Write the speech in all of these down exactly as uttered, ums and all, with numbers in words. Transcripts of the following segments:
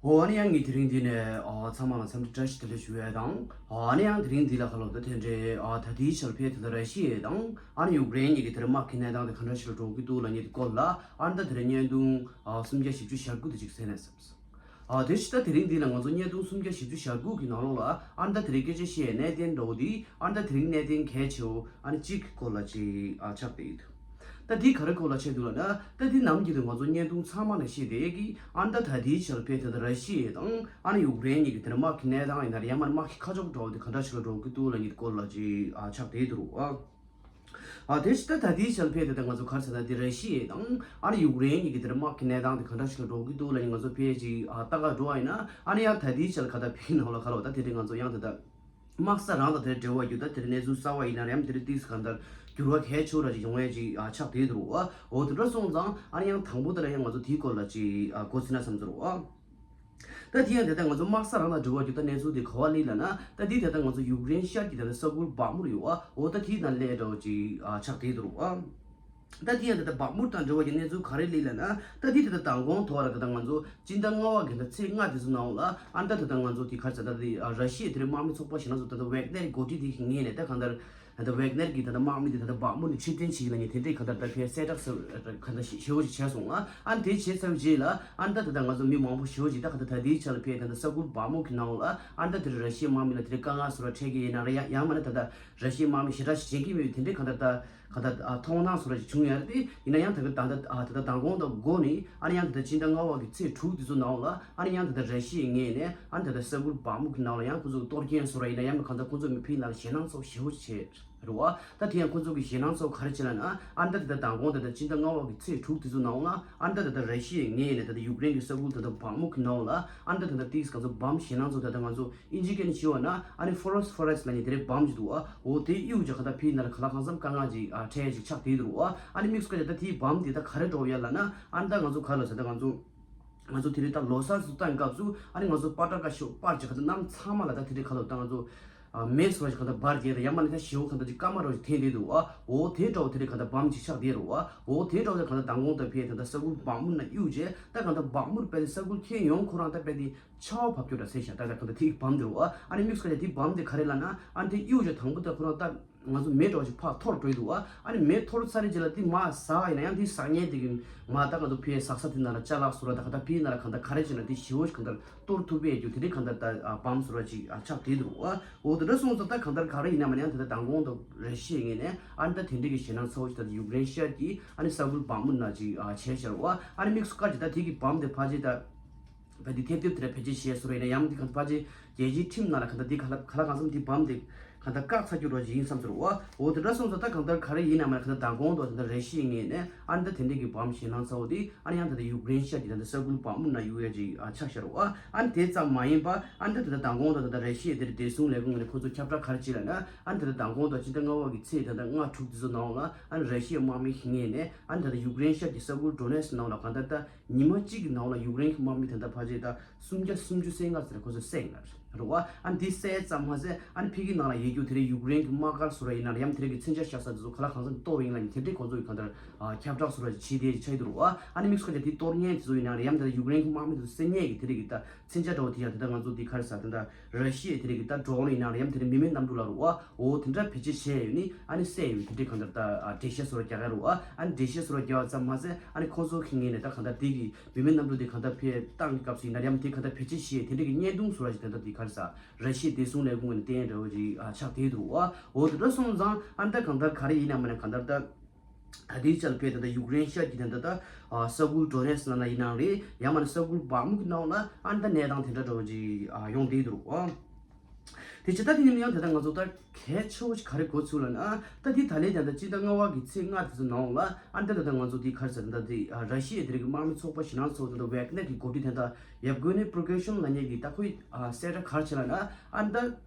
འོ་ཨ་ནི་ཡང་ངས་དེ་རིང་འདི་ནས་ཨ་ཚང་མ་ལ་འཚམས་འདྲི་བཀྲ་ཤིས་བདེ་ལེགས་ཞུ་ཡས་དང་། ཨ་ནི་ཡང་དེ་རིང་འདི་ལ་ཁ་ལོ་ད་དེ་འདྲའི་ཨ་ད་ལྟའི་ཆར་ཕེ་དེ་ད་ར་ཤི་ཡ་དང་ཨ་ནི་ཡུཀ་རེན་གཉིས་ཀྱི་དེར་དམག་གི་གནས་སྟངས་དེ་ག་འདྲ་ཞིག་ལ་འགྲོ་གི་འདུག་ལབ་མཁན་དེ་སྐོར་ལ་ཨ་ནི་ད་དེ་རིང་བརྙན་ཐུང་ཨ་སུམ་བརྒྱ་བཞི་བཅུ་ཞེ་དགུ་དེ་ཅིག་གསན་ནས་བསམས། ཨ་དེ་ཕྱི་ད་དེ་རིང་འདི་ལ་ང་ཚོ་བརྙན་ཐུང་སུམ་བརྒྱ་བཞི་བཅུ་ཞེ་དགུ་གི་ནང་ལོགས་ལ་ཨ་ནི་ད་དེ་རིང་སྐད་ཆ་བཤད་ཡས་གནད་དོན་འདྲ་བོ་འདི་ཨ་ནི་ད་དེ་རིང་གནད་དོན་གལ་ཆེ་བོ་ཨ་ནི་གཅིག་གི་སྐོར་ལ་ཅིག་ཨ་ཆགས་བསྡད་ཡོད། ད་འདི་ག་རེ་སྐོར་ལ་བཤད་འདུག་ལབ་ན། ད་འདི་ནམ་རྒྱུན་དུ་ང་ཚོ་བརྙན་ཐུང་ཚང་མ་ལ་བཤད་བསྡད་ཀྱི་ཨ་ནི་ད་ད་ལྟའི་ཆར་ཕེ་དེ་ད་ར་ཤི་ཡ་དང་ཨ་ནི་ཡུཀ་རེན་གཉིས་ཀྱི་དེར་དམག་གི་གནས་སྟངས་ཡིན་ན་རེད། ཡང་མིན་ན་དམག་གི་ཁ་ཕྱོགས་འདྲ་བོ་དེ་ག་འདྲ་ཞིག་ལ་འགྲོ་གི་འདུག་ལབ་མཁན་དེ་སྐོར་ལ་ཅིག་ཨ་ཆགས་བསྡད་འདུག་རོ། ཨ། ཨ་དེ་ཕྱི་ད་ད་ལྟའི་ཆར་ཕེ་དེ་ད་ང་ཚོ་ག་རེ་ཟེར་ན་འདི་ར་ཤི་ཡ་དང་ཨ་ནི་ཡུཀ་རེན་གཉིས་ཀྱི་དེར་དམག་གི་གནས་སྟངས་དེ་ག་འདྲ་ཞིག་ལ་འགྲོ་གི་འདུག་ལབ་མཁན་ང་ཚོ་ཕེ་ཅིག་ཨ་ལྟ་ག་འགྲོ་བ་ཡིན་ན་ཨ་ནི་ཡང་ད་ལྟའི་ཆར་ག་ད་ཕེ་ནང་ལ་ག་ལ་བ་ད་དེ་འདྲའི་ང་ཚོ་ཡང་ད་ད་དམག་ས་རང་དང་དེར་འབྲེལ་བ་ཡོད་ད་དེར་གནས་ཚུལ་གསར་བ་ཡིན་ན་རེམ་དེར་ཏིས་ག་འདར་འགྱུར་བ་གལ་ཆེ་བ་ར་ཅིག་ཡོང་ཡས་ཅིག་ཨ་ཆགས་བསྡད་འདུག་རོ། ཨ་འོ་དེ་འདྲ་སོང་ཙང་ཨ་ནི་ཡང་དང་པོ་དེ་ལ་ཡང་ང་ཚོ་དེའི་སྐོར་ལ་ཅིག་ཨ་གོ་ཟིན་ན་བསམ་ཚོར་རོ། ཨ། ད་དེ་ཡང་དེ་ལྟར་ང་ཚོ་དམག་ས་རང་དང་འབྲེལ་བ་རྒྱུ་ད་གནས་ཚུལ་དེ་ག་བ་སླེབས་ལབ་ན། ད་དེ་དེ་ལྟར་ང་ཚོ་ཡུཀ་རེན་ཤར་གྱི་དེ་ལྟར་ས་ཁུལ་བག་མུར་ཡོད་ཨ། འོ་ད་དེའི་ནང་སླེབས་འདྲ་བོ་ཅིག་ཨ་ཆགས་བསྡད་འདུག་རོ། ཨ། ད་དེ་ཡང་དེ་ལྟར་བག་མུར་དང་འབྲེལ་བ་གྱི་གནས་ཚུལ་ག་རེ་སླེབས་ལབ་ན། ད་དེ་དེ་ལྟར་མདང་དགོང་ཐོག་ར་དེ་ལྟར་ང་ཚོ་སྤྱི་ཟླ་ལྔ་པ་གི་ད་ཚེས་ལྔ་དེ་ཚོ་ནང་ལ་ཨ་ད་དེ་ལྟར་ང་ཚོ་དེ་ག་རེ་ཟེར་ད་དེ་ར་ཤི་ཡའི་དེ་རིང་དམག་མི་ཚོགས་པ་ཞིག་ན་ཚོ་ད་ལྟ་ཝེག་ནེར་འགོ་ཁྲིད་དེ་གི་ངོས་ནས་ད་གང་ལྟར། ད་ལྟ་ཝེག་ནེར་གྱི་ད་ལྟ་དམག་མི་དེ་ད་ལྟ་བག་མུར་ནས་ཕྱིར་འཐེན་བྱེད་ཀྱི་ལབ་མཁན་དེ་འདྲའི་གང་ལྟར་ད་ཕར་གསལ་བསྒྲགས་ཟེར་གང་ལྟར་ཞེ་པོ་ཞིག་བྱས་སོང་ང་། ཨ་ནི་དེ་བྱས་ཚར་བའི་རྗེས་ལ་ཨ་ནི་ད་ད་ལྟ་ང་ཚོ་མི་མང་པོ་ཞེ་པོ་ཞིག་ད་གང་ལྟར་ད་ལྟའི་ཆ་ལ་ཕར་ད་ལྟ་ས་ཁུལ་བག་མུར་གྱི་ནང་ལ་ཨ་ནི་ད་དེ་ར་ཤི་ཡའི་དམག་མི་ལ་དེ་འདྲའི་དཀའ་ངལ་བཟོ་འདྲ་འཕྲད་ཀྱི་ཡིན་ན་རེད། ཡང་ཡང་མིན་ན་ད་ལྟ་ར་ཤི་ཡའི་དམག་མི་ཞེ་དྲག་ཞིག་བྱེད་ཀྱི་མེད་པའི་དེ་འདྲའི་གང་ལྟར་ད་གང་ལྟར་ཨ་མཐོང་སྣང་བཟོ་འདྲ་ཞིག་བྱུང་ཡོད་རེད། དེ་ཡིན་ན་ཡང་ད་གི་ད་ལྟ་ཨ་ད་ལྟ་མདང་དགོང་དང་འགོ་ནས་ཨ་ནི་ཡང་ད་ལྟ་སྤྱི་ཟླ་ལྔ་པ་གི་ཚེས་དྲུག་དེ་ཚོ་ནང་ལ་ཨ་ནི་ཡང་ད་ལྟ་ར་ཤི་ཡའི་ངོས་ནས་ཨ་ནི་ད་ལྟ་ས་ཁུལ་བག་མུར་གྱི་ནང་ལ་ཡང་ཁོ་ཚོ་གི་གཏོར་སྐྱོན་བཟོ་འདྲ་ཡིན་ན་ཡང་མིན་གང་ལྟར་ཁོ་ཚོ་མི་ཕན་ལ་ཞེད་སྣང་ཚ་པོ་ཞེ་པོ་ཅིག་བྱས་རེད་བ། ད་དེ་ཡང་ཁོ་ཚོ་གི་ཞེད་སྣང་ཚ་པོ་ག་རེ་བྱས་ལབ་ན། ཨ་ནི་ད་ད་ལྟ་མདང་དགོང་ད་ལྟ་སྤྱི་ཟླ་ལྔ་པ་གི་ཚེས་དྲུག་དེ་ཚོ་ནང་ལ་ཨ་ནི་ད་ད་ལྟ་ར་ཤི་ཡའི་ངོས་ནས་ད་ལྟ་ཡུཀ་རེན་གྱི་ས་ཁུལ་ད་ལྟ་བག་མུར་གྱི་ནང་ལ་ཨ་ནི་ད་ད་ལྟ་ཏིས་ག་ཚོད་བམ་ཞེད་སྣང་ཚ་པོ་ད་ལྟ་ང་ཚོ་ཨིན་ཇི་སྐད་ནས་ཞུ་བ་ན་ཨ་ནི་ཕོ་རོ་སི་ཕོ་རོ་སི་ལབ་མཁན་དེ་འདྲའི་བམ་ཅིག་འདུག་ཨ། འོ་དེ་གཡུག་བྱས་གང་ལྟར་ཕར་ནང་ལ་གང་ལ་གང་འཚམ་དཀའ་ངལ་ཅིག་ཨ་འཕྲད་ཡས་ཅིག་ཆགས་བསྡད་འདུག་ཨ། ཨ་ནི་དམིགས་སུ་བཀར་བྱས་ད་དེའི་བམ་དེ་ད་ག་རེ་འདྲ་བོ་ཡོད་ལབ་ན། ཨ་ནི་ད་ང་ཚོ་ག་ལ་ཟེར་ད་ང་ཚོ་ང་ཚོ་དེ་རིང་ད་ལོ་གསར་ཚོ་བཏང་སྐབས་སུ་ཨ་ནི་ང་ཚོ་པ་ཏྲ་ཀ་ཤོ་པར་གྱི་ག་ད་གནམ་ཚང་མ་ལ་ད་དེ་རིང་ག་ལ་ད་ང་ཚོ་ཨ་མེ་སོ་ཞིག་ག་ད་འབར་བརྒྱབ་ད་ཡང་མིན་ན་ད་ཞེ་པོ་ག་ད་ཅིག་སྐར་མ་རོ་ཞིག་འཐེན་བསྡད་འདུག་ཨ། འོ་དེ་འདྲ་བོ་དེ་རིང་ག་ད་བམ་ཅིག་ཆགས་བསྡད་རེད་བ། འོ་དེ་འདྲ་བོ་དེ་ག་ད་མདང་དགོང་ད་ཕར་ད་ད་ས་ཁུལ་བག་མུར་ནང་གཡུག་བྱས་ད་ག་ད་བག་མུར་དཔེ་དེ་ས་ཁུལ་ཁྱེར་ཡོང་ཁོ་རང་ད་དཔེ་དེ་ཆར་པ་བབས་ཀྱོག་འདྲ་ཟེར་བཞག་ད་ད་ག་ད་དེ་བམ་དེ་རེད་བ། ཨ་ནི་དམིགས་སུ་བཀར་བྱས་དེ་བམ་དེ་ག་རེ་ལབ་ན། ཨ་ནི་དེ་གཡུག་བྱས་དང་པོ་ད་ཁོ་རང་ད། ང་ཚོ་མེ་འདྲ་བོ་ཞིག་ཕར་འཐོར་འགྲོ་ཡི་འདུག་བ། ཨ་ནི་མེ་འཐོར་ཚར་རེད་རྗེས་ལ་དེ་མར་ཟག་ཡིན་ན་ཡང་དེ་ཟག་མཁན་དེ་གི་མར་ད་ང་ཚོ་ཕར་ཟག་ས་དེ་ནང་ལ་ཅ་ལག་བཟོ་འདྲ་ད་ག་ད་ཕར་ནང་ལ་གང་ལྟར་ག་རེ་བྱས་ན་དེ་ཞེ་པོ་ཞིག་གང་ལྟར་གཏོར་ཐུབ་པའི་རྒྱུ་དེ་འདྲའི་གང་ལྟར་ད་ཨ་བམ་བཟོ་འདྲ་ཅིག་ཨ་ཆགས་བསྡད་འདུག་བ། འོ་དེ་འདྲ་སོང་ཙང་ད་གང་ལྟར་ག་རེ་ཡིན་ན་མིན་ན་ཡང་དེ་ད་མདང་དགོང་དང་ར་ཤི་ཡའི་ངོས་ནས་ཨ་ནི་ད་དེ་འདྲའི་གི་ཞེད་སྣང་ཚ་པོ་ཞིག་ད་ཡུཀ་རེན་ཤར་གྱི་ཨ་ནི་ས་ཁུལ་བག་མུར་ནང་ཅིག་ཨ་བྱས་ཤར་བ། ཨ་ནི་དམིགས་སུ་བཀར་ཅིག་ད་དེ་གི་བམ་དེ་ཕལ་ཆེར་ད། བ་འདི་ཐེབས་ཐེབས་དེ་ལ་བེད་སྤྱོད་བྱས་སོ་རེད་ན་ཡང་འདི་གང་ཕལ་ཆེར་རྒྱལ་སྤྱིའི་ཁྲིམས་ནང་ལ་གང་ལྟར་འདི་ག་ལ་ག་ལ་གང་འཚམ་འདི་བམ་འདི་གང་ལྟར་བཀག་ཚར་རྒྱུ་རོ་ཞིག་ཡིན་བསམ་ཚོར་བ། འོ་དེ་འདྲ་སོང་ཙང་ད་གང་ལྟར་ག་རེ་ཡིན་ན་མ་གང་ལྟར་མདང་དགོང་དུ་དེ་འདྲ་ར་ཤི་ཡའི་ངོས་ནས་ཨ་ནི་ད་དེ་འདྲའི་གི་བམ་ཞེད་སྣང་ཚ་པོ་དེ་ཨ་ནི་ཡང་ད་ལྟ་ཡུཀ་རེན་ཤར་གྱི་ད་ལྟ་ས་ཁུལ་བག་མུར་ནང་གཡུག་ཡ་ཅིག་ཨ་ཆགས་ཤར་བ། ཨ་ནི་དེ་ཙམ་མ་ཡིན་པ་ཨ་ནི་ད་ད་ལྟ་མདང་དགོང་དུ་ད་ལྟ་ར་ཤི་ཡའི་དེར་བདེ་སྲུང་ལས་ཁུངས་ནས་ཁོ་ཚོ་ཁྱབ་བསྒྲགས་ག་རེ་བྱས་ལབ་ན། ཨ་ནི་ད་ལྟ་མདང་དགོང་དུ་སྤྱི་ཟླ་ལྔ་པ་གི་ཚེས་ད་ལྟ་ལྔ་དྲུག་དེ་ཚོ་ནང་ལ་ཨ་ནི་ར་ཤི་ཡའི་དམག་མི་ཞིག་ངོས་ནས་ཨ་ནི་ད་ལྟ་ཡུཀ་རེན་ཤར་གྱི་ས་ཁུལ་ཌོ་ནེ་སི་ནང་ལ་གང་ལྟར་ད། ཉི་མ་གཅིག་གི་ནང་ལ་ཡུཀ་རེན་གྱི་དམག་མི་དེ་འདྲ་ཕལ་ཆེར་ད་སུམ་བརྒྱ་སུམ་ཅུ་སོ་ལྔ་ཙམ་ཁོ་ཚོས་བསད་ཡིན་ལ་རེད་བ། ཨ་འདི་བསད་ཙམ་མ་ཟད་ཨ་ནི་ཕ་གི་ནང་ལ་ཡོད་རྒྱུ་དེ་རིང་ཡུཀ་རེན་གྱི་དམག་སྒར་བཟོ་འདྲ་ཡིན་ན་ཡང་དེ་རིང་གི་མཚོན་ཆ་བཞག་ས་དེ་ཚོ་ག་ལ་གང་འཚམ་གཏོར་ཡིན་ལ་ནི་དེ་འདྲའི་ཁོ་ཚོ་གི་གང་ལྟར་ཁྱབ་བསྒྲགས་བཟོ་འདྲ་བྱེད་དེ་ཆགས་ཀྱི་འདུག་རེད་བ། ཨ་ནི་དམིགས་སུ་བཀར་ཏེ་དེ་གཏོར་མཁན་དེ་ཚོ་ཡིན་ན་ཡང་དེ་ཡུཀ་རེན་གྱི་དམག་མི་དེ་ཚོ་བསད་མཁན་གྱི་དེ་རིང་གི་ད་མཚོན་ཆ་འདྲ་བོ་དེ་ཡང་དེ་ད་ང་ཚོ་དེ་ག་རེ་ཟ་དེ་ད་ར་ཤི་ཡའི་དེ་རིང་གི་ད་ཌོ་རོན་ཡིན་ན་ཡང་དེ་རིང་མི་མེད་གནམ་གྲུ་ལ་རུ་བ་འོ་དེ་འདྲ་བེད་སྤྱོད་བྱས་ཡོད་ནི་ཨ་ནི་བསད་ཡོད་དེ་འདྲའི་གང་ལྟར་ད་འགྲེལ་བཤད་བཟོ་འདྲ་རྒྱག་ག་རུ་བ། ཨ་ནི་འགྲེལ་བཤད་བཟོ་འདྲ་རྒྱག་པ་ཙམ་མ་ཟད་ཨ་ནི་ཁོང་ཚོ་གི་ངོས་ནས་ད་གང་ལྟར་དེ་གི་མི་མེད་གནམ་གྲུ་དེ་གང་ལྟར་ཕར་བཏང་གི་སྐབས་སུ་ཡིན་ན་ཡང་དེ་གང་ལྟར་བེད་སྤྱོད་བྱས་དེ་འདྲའི་གི་བརྙན་ཐུང་བཟོ་འདྲ་ཞིག་ད་ལྟ་དེ་ག་རེ་ཟ་ར་ཤི་ཡའི་བདེ་སྲུང་ལས་ཁུངས་ནས་བསྟན་འདྲ་བོ་ཅིག་ཨ་ཆགས་བསྡད་འདུག་བ། འོ་དེ་འདྲ་སོང་ཙང་ཨ་ནི་ད་གང་ལྟར་ག་རེ་ཡིན་ན་མིན་ན་གང་ལྟར་ད། ད་ལྟའི་ཆར་ཕེ་ད་ལྟ་ཡུཀ་རེན་ཤར་གྱི་ད་ལྟ་ད་ས་ཁུལ་ཌོ་ནེ་སི་ནང་ན་ཡིན་ནའང་རེད། ཡང་མིན་ན་ས་ཁུལ་བག་མུ་གི་ནང་ལ་ཨ་ནི་ད་གནས་སྟངས་དེ་འདྲ་འདྲ་བོ་ཅིག་ཡོང་བསྡད་འདུག་ཨ། དེ་ཕྱི་ད་དེ་ནི་ཡང་དེ་ད་ང་ཚོ་ད་གལ་ཆེ་བོ་ཞིག་ག་རེ་གོ་ཚུལ་ལབ་ན། ད་དེ་ད་ལས་ད་ལྟ་སྤྱི་ཟླ་ལྔ་པ་གི་ཚེས་ལྔ་དེ་ཚོ་ནང་ལ་ཨ་ནི་ད་ད་ལྟ་ང་ཚོ་དེ་ག་རེ་ཟེར་ད་དེ་ར་ཤི་ཡའི་དེ་རིགས་དམག་མི་ཚོགས་པ་ཞིག་ནང་ཚོགས་ད་ལྟ་ཝེག་ནེར་གྱི་འགོ་ཁྲིད་དེ་ད་ཡབ་གོ་ནི་པྲོ་གེ་ཤོན་ལབ་མཁན་གྱི་ད་ཁོའི་གསལ་བསྒྲགས་ག་རེ་བྱས་ལབ་ན་ཨ་ནི་ད།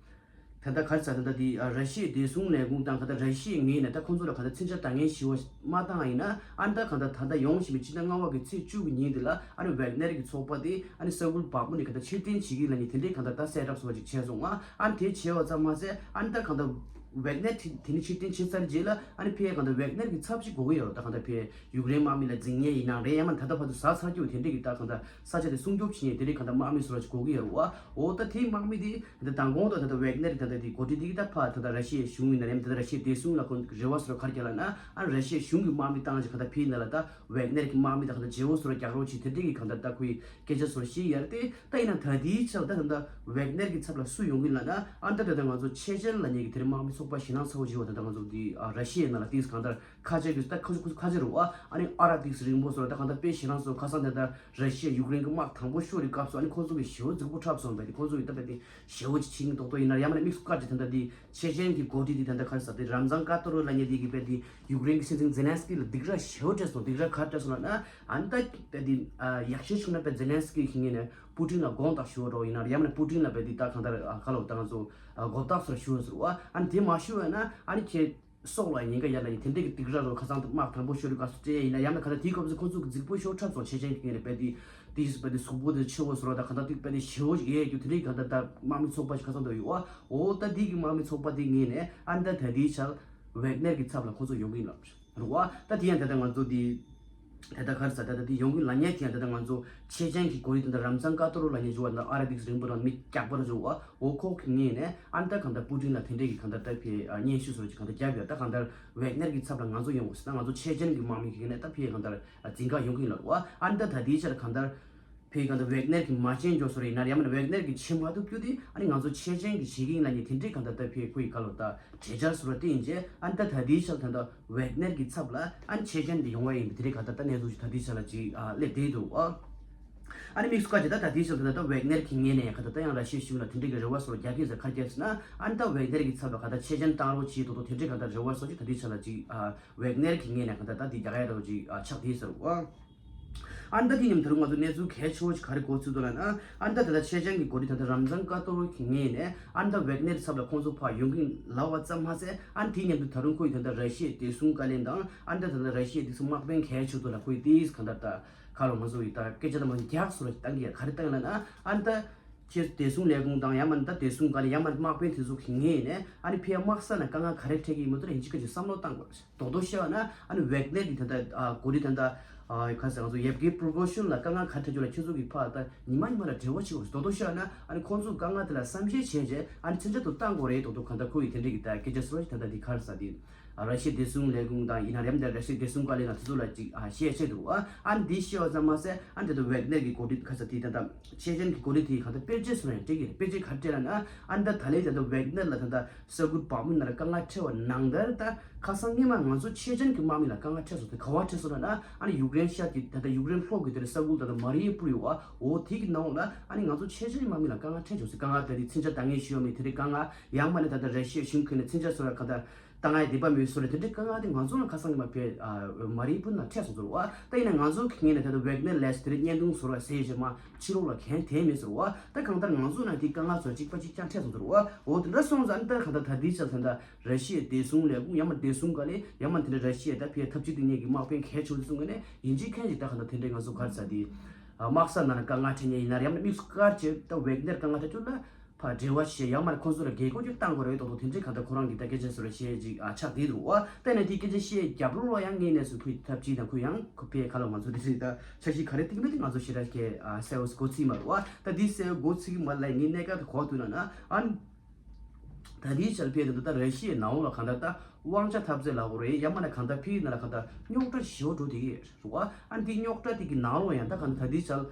ད་ལྟ་ག་རེ་ཟེར་ད་ལྟ་དེ་ར་ཤི་ཡའི་བདེ་སྲུང་ལས་ཁུངས་དང་ག་ད་ར་ཤི་ཡའི་ངོས་ནས་ད་ཁོང་ཚོ་ལ་ག་ད་མཚོན་ཆ་འདྲ་མཁན་ཞེ་པོ་མ་བཏང་ཡིན་ན་ཨ་ནི་ད་ག་ད་ད་ལྟ་ཡོང་བཞིན་པའི་སྤྱི་ཟླ་ལྔ་པ་གི་ཚེས་བཅུ་གི་ཉིན་དེ་ལ་ཨ་ནི་ཝེག་ནེར་གྱི་ཚོགས་པ་དེ་ཨ་ནི་ས་ཁུལ་བག་མུ་ནས་ག་ད་ཕྱིར་འཐེན་བྱེད་ཀྱི་ལབ་མཁན་དེ་འདྲའི་ག་ད་ད་གསལ་བསྒྲགས་བཟོ་བ་ཅིག་བྱས་སོང་ང་། ཨ་ནི་དེ་བྱས་པ་ཙམ་མ་ཟད་ཨ་ནི་ད་ག་ད་ ཝེག་ནེར་དེ་དེ་ནི་ཕྱིར་འཐེན་བྱས་ཚར་རྗེས་ལ་ཨ་ནི་ཕར་གང་ལྟར་ཝེག་ནེར་གྱི་ཚབ་ཅིག་དགོས་ཀྱི་ཡོད་རེད། ད་གང་ལྟར་ཕར་ཡུཀ་རེན་དམག་མི་ལ་འཛིང་ཉེན་ཡིན་ན་རེད། ཡང་མིན་ད་ལྟ་བར་དུ་ཟ་ཚར་རྒྱུ་དེ་འདྲས་ཀྱི་ད་གང་ལྟར་ས་ཆ་དེ་སྲུང་སྐྱོབ་བྱེད་མཁན་དེ་འདྲས་གང་ལྟར་དམག་མི་བཟོ་འདྲ་ཅིག་དགོས་ཀྱི་ཡོད་རེད་བ། འོ་ད་དེའི་དམག་མི་དེ་ད་མདང་དགོང་དང་ད་ལྟ་ཝེག་ནེར་གྱི་ད་ལྟ་དེ་འགོ་ཁྲིད་དེ་གི་ད་ཕར་ད་ལྟ་ར་ཤི་ཡའི་གཞུང་ཡིན་ན་རེད། ད་ལྟ་ར་ཤི་ཡའི་བདེ་སྲུང་ལ་ཁོང་རེ་བ་བཟོ་འདྲ་ག་རེ་བརྒྱབ་ལབ་ན། ཨ་ར་ཤི་ཡའི་གཞུང་གི་དམག་མི་བཏང་ཅིག་གང་ལྟར་ཕར་ཡིན་ན་ལ་ད་ཝེག་ནེར་གྱི་དམག་མི་དང་གང་ལྟར་བརྗེ་བོ་བཟོ་འདྲ་རྒྱག་རོགས་བྱེད་དེ་འདྲས་ཀྱི་གང་ལྟར་ད་ཁོའི་སྐད་ཆ་བཟོ་འདྲ་བཤད་ཡོད་རེད་དེ། ད་ཡིན་ན་ད་ལྟའི་ཆར་ད་ད་ལྟ་ཝེག་ནེར་གྱི་ཚབ་ལ་སུ་ཡོང་གི་ཡིན་ལབ་ན། ཨ་ད་ད་ལྟ་ང་ཚོ་ཆེ་ཆེན་ལབ་མཁན་གྱི་དེ་རིང་དམག་མི་ཚོགས་པ་ཞེད་སྣང་ཚ་བོ་ཞིག་ཡོད་པ། ད་ལྟ་ང་ཚོ་འདི་ཨ་ར་ཤི་ཡའི་ནང་ལ་ཏིས་གང་ལྟར་ཁ་ཆེ་གི་ད་ཁ་ཆེ་ཁ་ཆེ་རུ་ཨ་ཨ་ནི་ཨ་ར་ཏིས་རིང་པོ་བཟོ་འདྲ་ད་གང་ལྟར་དཔེ་ཞེད་སྣང་ཚ་བོ། ཁ་སང་དེ་ལྟར་ར་ཤི་ཡ་ཡུཀ་རེན་གྱི་དམག་དང་པོ་ཤོར་བའི་སྐབས་སུ་ཨ་ནི་ཁོང་ཚོ་གི་ཞེ་བོ་རྫིག་པོ་འཁྲབ་སོང་བས། དེ་ཁོང་ཚོ་གི་ད་དཔེ་དེ་ཞེ་བོ་ཅིག་ཕྱིན་གྱི་མདོག་མདོག་ཡིན་ན་ཡང་མིན་ན་དམིགས་སུ་བཀར་ཏེ་ད་ལྟ་དེ་ཆེ་ཆེན་གྱི་འགོ་ཁྲིད་དེ་ད་ལྟ་ག་རེ་ཟེར་དེ་རམ་ཛཱན་ཀ་ཏོ་རུ་ལབ་མཁན་དེ་གི་དཔེ་དེ་ཡུཀ་རེན་གྱི་སྲིད་འཛིན་ཛེ་ལན་སི་ཀི་ལ་སྡིགས་ར་ཞེ་བོ་སྤྲད་སོང་། སྡིགས་ར་ག་རེ་སྤྲད་སོང་ལབ་ན། ཨ་ནི་ད་དཔེ་དེ་ཡག་ཤོས་བྱུང་ན་དཔེ་ཛེ་ལན་སི་ཀི་གི་ངོས་ནས་པུ་ཏིན་ལ་དགོངས་དག་ཞུ་རོགས་ཡིན་ན་ཡང་མིན་ན་པུ་ཏིན་ལ་དཔེ་དེ་ད་གང་ལྟར་ག་ལབ་ད་ང་ཚོ་མགོ་བཏགས་སོ་ཞུ་ཟེར་བ། ཨ་ནི་དེ་མ་ཞུ་བས་ན་ཨ་ནི་ཁྱེད་སྲོག་ལ་ཉེན་ཁ་ཡོད་ལབ་ནས་དེ་འདྲས་ཀྱི་སྡིགས་ར་རུ་ཁ་སང་དུ་དམག་དང་པོ་ཤོར་བའི་སྐབས་སུ་སྤྲད་ཡིན་ན་ཡང་ན་ག་ད་དེའི་སྐབས་སུ་ཁོ་ཚོ་གི་རྫིག་པོ་ཤོར་འཁྲབ་སོང་། ཆེ་ཆེན་གྱི་ངོས་ནས་དཔེ་དེ་དེའི་དཔེ་དེ་གཟུགས་པོ་དེ་ཆེ་བོ་བཟོ་རོགས་དང་ག་ད་དེ་དཔེ་དེ་ཞེ་བོ་ཞིག་ཡོད་རྒྱུ་དེ་འདྲས་གང་ལྟར་ད་དམག་མི་ཚོགས་པ་ཞིག་ཁ་སང་དུ་ཡོད་བ། འོ་ད་དེ་གི་དམག་མི་ཚོགས་པ་དེ་ངོས་ནས་ཨ་ནི་ད་ད་དེའི་ཆར་ཝེག་ནེར་གྱི་ཚབ་ལ་ཁོ་ཚོ་ཡོང་གི་ཡིན་ལབ་རེད་བ། ད་དེ་ཡང་ད་ལྟ་ང་ཚོ་དེ་ད་ལྟ་ག་རེ་ཟེར་ད་ལྟ་དེ་ཡོང་གི་ལབ་མཁན་དེ་ཡང་ད་ལྟ་ང་ཚོ་ཆེ་ཆེན་གྱི་འགོ་ཁྲིད་དེ་འདྲ་རམ་ཛཱན་ཀ་ཏོ་རུ་ལབ་མཁན་བྱུང་བ་ན་ཨ་ར་ཏིག་རིང་པོ་རང་མི་སྐྱག་པ་ར་བྱུང་བ། འོ་ཁོ་གི་ངོས་ནས་ཨ་ནི་ད་གང་ལྟར་པུ་ཏིན་ལ་དེ་འདྲས་ཀྱི་གང་ལྟར་ད་ཕའི་སྙན་ཞུ་བཟོ་ཅིག་གང་ལྟར་བརྒྱབ་ཡོད། ད་གང་ལྟར་ཝེག་ནེར་གྱི་ཚབ་ལ་ང་ཚོ་ཡོང་དགོས་ཟེར་ན་ང་ཚོ་ཆེ་ཆེན་གྱི་དམག་མི་གི་ངོས་ནས་ད་ཕའི་གང་ལྟར་འཛིང་ག་ཡོང་གི་ཡིན་ལབ་རེད་བ། ཨ་ནི་ད་ད་ལྟའི་ཆར་གང་ལྟར་ཕའི་གང་ལྟར་ཝེག་ནེར་གྱི་མ་བྱན་འཇོག་བཟོ་རེད་ཡིན་ན་ཡང་མིན་ན་ཝེག་ནེར་གྱི་བྱེད་མ་ཐུབ་རྒྱུ་དེ་ཨ་ནི་ང་ཚོ་ཆེ་ཆེན་གྱི་བྱེད་ཀྱི་ཡིན་ལབ་མཁན་དེ་འདྲས་གང་ལྟར་ད་ཕའི་ཁོའི་ག་ལབ་ད་གྲོས་འཆར་བཟོ་འདྲ་དེ་ཡིན་རྗེས་ཨ་ནི་ད་ད་ལྟའི་ཆར་ད་ལྟ་ཝེག་ནེར་གྱི་ཚབ་ལ་ཨ་ནི་ཆེ་ཆེན་དེ་ཡོང་བ་ཡིན་པ་དེ་འདྲས་གང་ལྟར་ད་གནས་ཚུལ་ཅིག་ད་ལྟའི་ཆར་ལ་ཅིག་ཨ་སླེབས་བསྡད་འདུག་ཨ། ཨ་ནི་དམིགས་སུ་བཀར་བྱས་ད་ད་ལྟའི་ཆར་ད་ལྟ་ཝེག་ནེར་གྱི་ངོས་ནས་གང་ལྟར་ད་ཡང་ར་ཤི་ཡའི་གཞུང་ལ་དེ་འདྲས་ཀྱི་རེ་བ་བཟོ་འདྲ་རྒྱག་གི་ཡིན་ཟེར་ག་རེ་བྱས་ཟེར་ན། ཨ་ནི་ད་ཝེག་ནེར་གྱི་ཚབ་ལ་གང་ལྟར་ཆེ་ཆེན་བཏང་རོགས་བྱེད་དོ་དོ་དེ་འདྲས་གང་ལྟར་རེ་བ་བཟོ་ཅིག་ད་ལྟའི་ཆར་ལ་ཅིག་ཨ། ཝེག་ནེར་གྱི་ངོས་ནས་གང་ལྟར་ད་དེ་རྒྱག་ཡ་འདྲ་བོ་ཅིག་ཨ་ཆགས་བསྡད་ཟེར་བ། ཨ་ནི་ད་དེ་མཉམ་དུ་ང་ཚོ་གནས་ཚུལ་གལ་ཆེ་བོ་ཅིག་ག་རེ་གོ་ཚུལ་འདུག་ལབ་ན། ཨ་ནི་ད་ད་ལྟ་ཆེ་ཆེན་གྱི་འགོ་ཁྲིད་ད་ལྟ་རམ་ཛཱན་ཀ་ཏོ་རུ་གི་ངོས་ནས་ཨ་ནི་ད་ཝེག་ནེར་ཚབ་ལ་ཁོང་ཚོ་ཕར་ཡོང་གི་ལབ་པ་ཙམ་མ་ཟད། ཨ་ནི་དེ་མཉམ་དུ་ད་རུང་ཁོ་ཡི་ད་ལྟ་ར་ཤི་ཡའི་བདེ་སྲུང་བཀའ་བློན་དང་ཨ་ནི་ད་ད་ལྟ་ར་ཤི་ཡའི་དེ་ཚོ་དམག་དཔོན་གལ་ཆེ་དུ་ལ་ཁོ་ཡི་དེ་གང་ལྟར་ད་ག་ལོ་ང་ཚོ་ཡི་ད་སྐད་ཆ་ད་མ་རྒྱག་སོ་ར་བཏང་གི་ཡ་ག་རེ་བཏང་ལབ་ན། ཨ་ནི་ད། ཁྱེད་བདེ་སྲུང་ལས་ཁུངས་དང་ཡང་མིན་ད་བདེ་སྲུང་ག་ལ་ཡང་མིན་དམག་དཔོན་དེ་ཚོ་གི་ངོས་ནས་ཨ་ནི་ཕར་དམག་ས་ནང་དཀའ་ངལ་ག་རེ་འཕྲད་ཀྱི་ཡིན་མིན་དེ་ལ་ཡིན་གཅིག་མིན་གཅིག་བསམ་བློ་བཏང་དགོས། རྡོག་རྡོག་བཤད་པ་ན་ཨ་ནི་ཝེག་ནེར་གྱི་ད་ལྟ་ཨ་འགོ་ཁྲིད་ད་ལྟ་ཨ་ག་ཟེར་ང་ཚོ་ཡེབ་གེ་པྲི་གོ་ཤིན་ལ་དཀའ་ངལ་ག་རེ་འཕྲད་ཀྱི་ཡོད་ལ་ཁྱེད་ཚོ་གི་ཕར་ད་ཉི་མ་ཉི་མ་ལ་འབྲེལ་བ་བྱེད་དགོས། རྡོག་རྡོག་བཤད་པ་ན་ཨ་ནི་ཁོང་ཚོ་དཀའ་ངལ་དེ་ལ་བསམ་ཤེས་བྱས་རྗེས་ཨ་ནི་མཚོན་ཆ་དེ་བཏང་དགོས་རེད། རྡོག་རྡོག་གང་ལྟར་ཁོ་ཡི་དེ་འདྲ་གི་ད་སྐད་ཆ་ཟེར་བ་ཞིག་ད་ལྟ་འདི་ག་རེ་ཟེར་འདི། ཨ་ར་ཤི་ཡའི་བདེ་སྲུང་ལས་ཁུངས་དང་ཡིན་ན་རེད་ད་ར་ཤི་ཡའི་བདེ་སྲུང་བཀའ་བློན་ལ་དེ་ཚོ་ལ་ཅིག་ཨ་བཤད་ཆེད་དུ་ཨ་ཨ་འདི་བཤད་པ་ཙམ་མ་ཟད། ཨ་འདི་ད་ཝེག་ནེར་གྱི་འགོ་ཁྲིད་ཁ་ས་དེ་ད་ལྟ་ཆེ་ཆེན་གྱི་འགོ་ཁྲིད་དེ་གང་ལྟར་དཔེར་བརྗོད་སོང་ཡང་འགྲིག་གི་རེད། དཔེར་བརྗོད་ག་རེ་སྤྲད་ལབ་ན། ཨ་འདི་ད་ལན་ད་ལྟ་ཝེག་ནེར་ལ་ད་ལྟ་ས་ཁུལ་བག་མུན་ནང་ལ་དཀའ་ངལ་འཕྲད་པ་ནང་ལྟར་ད་ཁ་སང་སྔོན་མ་ང་ཚོ་ཆེ་ཆེན་གྱི་དམག་མི་ལ་དཀའ་ངལ་འཕྲད་སོང་། དེ་ག་བ་འཕྲད་སོང་ལབ་ན། ཨ་ནི་ཡུཀ་རེན་ཤར་གྱི་ད་ལྟ་ཡུཀ་རེན་ལྷོ་གི་དེ་ས་ཁུལ་ད་ལྟ་མ་རི་ཡུ་པུལ་ཡོད་ཨ། འོ་དེ་གི་ནང་ལ་ཨ་ནི་ང་ཚོ་ཆེ་ཆེན་གྱི་དམག་མི་ལ་དཀའ་ངལ་འཕྲད་བྱུང་ཟེར། དཀའ་ངལ་ད་དེ་མཚོན་ཆ་འདང་ངེས་ཞུ་ཡ་མེད་དེ་འདྲའི་དཀའ་ངལ། ཡང་མིན་ད་ལྟ་ར་ཤི་ཡའི་གཞུང་ཁྱོན་ནས་མཚོན་ཆ་བཟོ་ཡ་གང་ལྟར་བཏང་ཡ་དེ་པ་མེད་སོང་ལ་དེ་འདྲའི་དཀའ་ངལ་དེ་ང་ཚོ་ལ་ཁ་སང་གི་མ་ཕེ་མ་རི་པུར་ནང་འཕྲད་སོང་ཟེར་བ། ད་ཡིན་ན་ང་ཚོ་གི་ངོས་ནས་ད་ལྟ་ཝེག་ནེར་ལས་དེ་འདྲའི་བརྙན་ཐུང་བཟོ་ར་ཟེར་བྱས་མ་ཕྱི་ལོགས་ལ་གན་དེ་མེད་ཟེར་བ། ད་གང་ལྟར་ང་ཚོ་ནང་དེ་དཀའ་ངལ་ཚོ་གཅིག་པ་གཅིག་རྐྱང་འཕྲད་སོང་ཟེར་བ། འོ་དེ་འདྲ་སོང་ཙང་ད་གང་ལྟར་ད་དེའི་ཆར་ད་ལྟ་ར་ཤི་ཡའི་བདེ་སྲུང་ལས་ཁུངས་ཡང་མ་བདེ་སྲུང་ག་ལས་ཡང་མ་དེ་འདྲ་ར་ཤི་ཡའི་ད་ཕེ་ཐབས་ཇུས་དེ་ཉིད་ཀྱི་དམག་དཔོན་གལ་ཆེ་བོ་དེ་ཚོ་ངོས་ནས་ཡིན་གཅིག་མཁན་གཅིག་ད་གང་ལྟར་དེ་འདྲའི་ང་ཚོ་ག་རེ་ཟ་དེ་དམག་ས་ནང་ལ་དཀའ་ངལ་འཕྲད་མཁན་ཡིན་ན་རེད། ཡང་ན་དམིགས་སུ་བཀར་བྱས་ད་ཝེག་ནེར་དཀའ་ངལ་འཕྲད་རྒྱུ་ལ། ཕར་འབྲེལ་བ་བྱས་ཡང་མ་ཁོང་ཚོ་ལ་རྒྱལ་སྒོ་ཅིག་བཏང་དགོས་རེད། ཏོག་ཏོག་དེ་འདྲའི་གང་ལྟར་ཁོ་རང་གི་ད་སྐད་ཆ་ཟེར་བ་བཤད་ཅིག་ཨ་ཆགས་བསྡད་འདུག་བ། ད་ནས་དེ་སྐད་ཆ་བཤད་རྒྱབ་ལོགས་ལ་ཡང་ངའི་གནས་སུ་ཁོའི་ཐབས་ཇུས་དང་ཁོས་ཡང་ཁོ་ཕའི་ཁ་ལ་ང་ཚོ་དེ་ཚོའི་ད་འཆར་གཞི་ག་རེ་བཏིང་མེད་དེ་ང་ཚོ་ཞེ་དྲག་གི་ཨ་གསལ་བོ་གོ་ཚིག་མ་རེད་བ། ད་དེ་གསལ་བོ་གོ་ཚིག་མ་ལ་ངའི་གནས་སྐབས་དུ་གོ་ཐུབ་ན་ན་ཨ་ད་དེའི་ཆར་ཕའི་ད་ད་ར་ཤི་ཡའི་ནང་ལ་གང་ལྟར་ད་དབང་ཆ་འཐབ་རྩོད་ལབ་དགོས་རེད། ཡང་མ་ན་གང་ལྟར་ཕའི་ནང་ལ་གང་ལྟར་རྙོག་དྲ་ཞེ་པོ་འགྲོ་བསྡད་ཀྱི་རེད་བ། ཨ་འདི་རྙོག་དྲ་དེ་གི་ནང་ལ་ཡང་ད་གང་ལྟར་ད་དེའི་ཆར།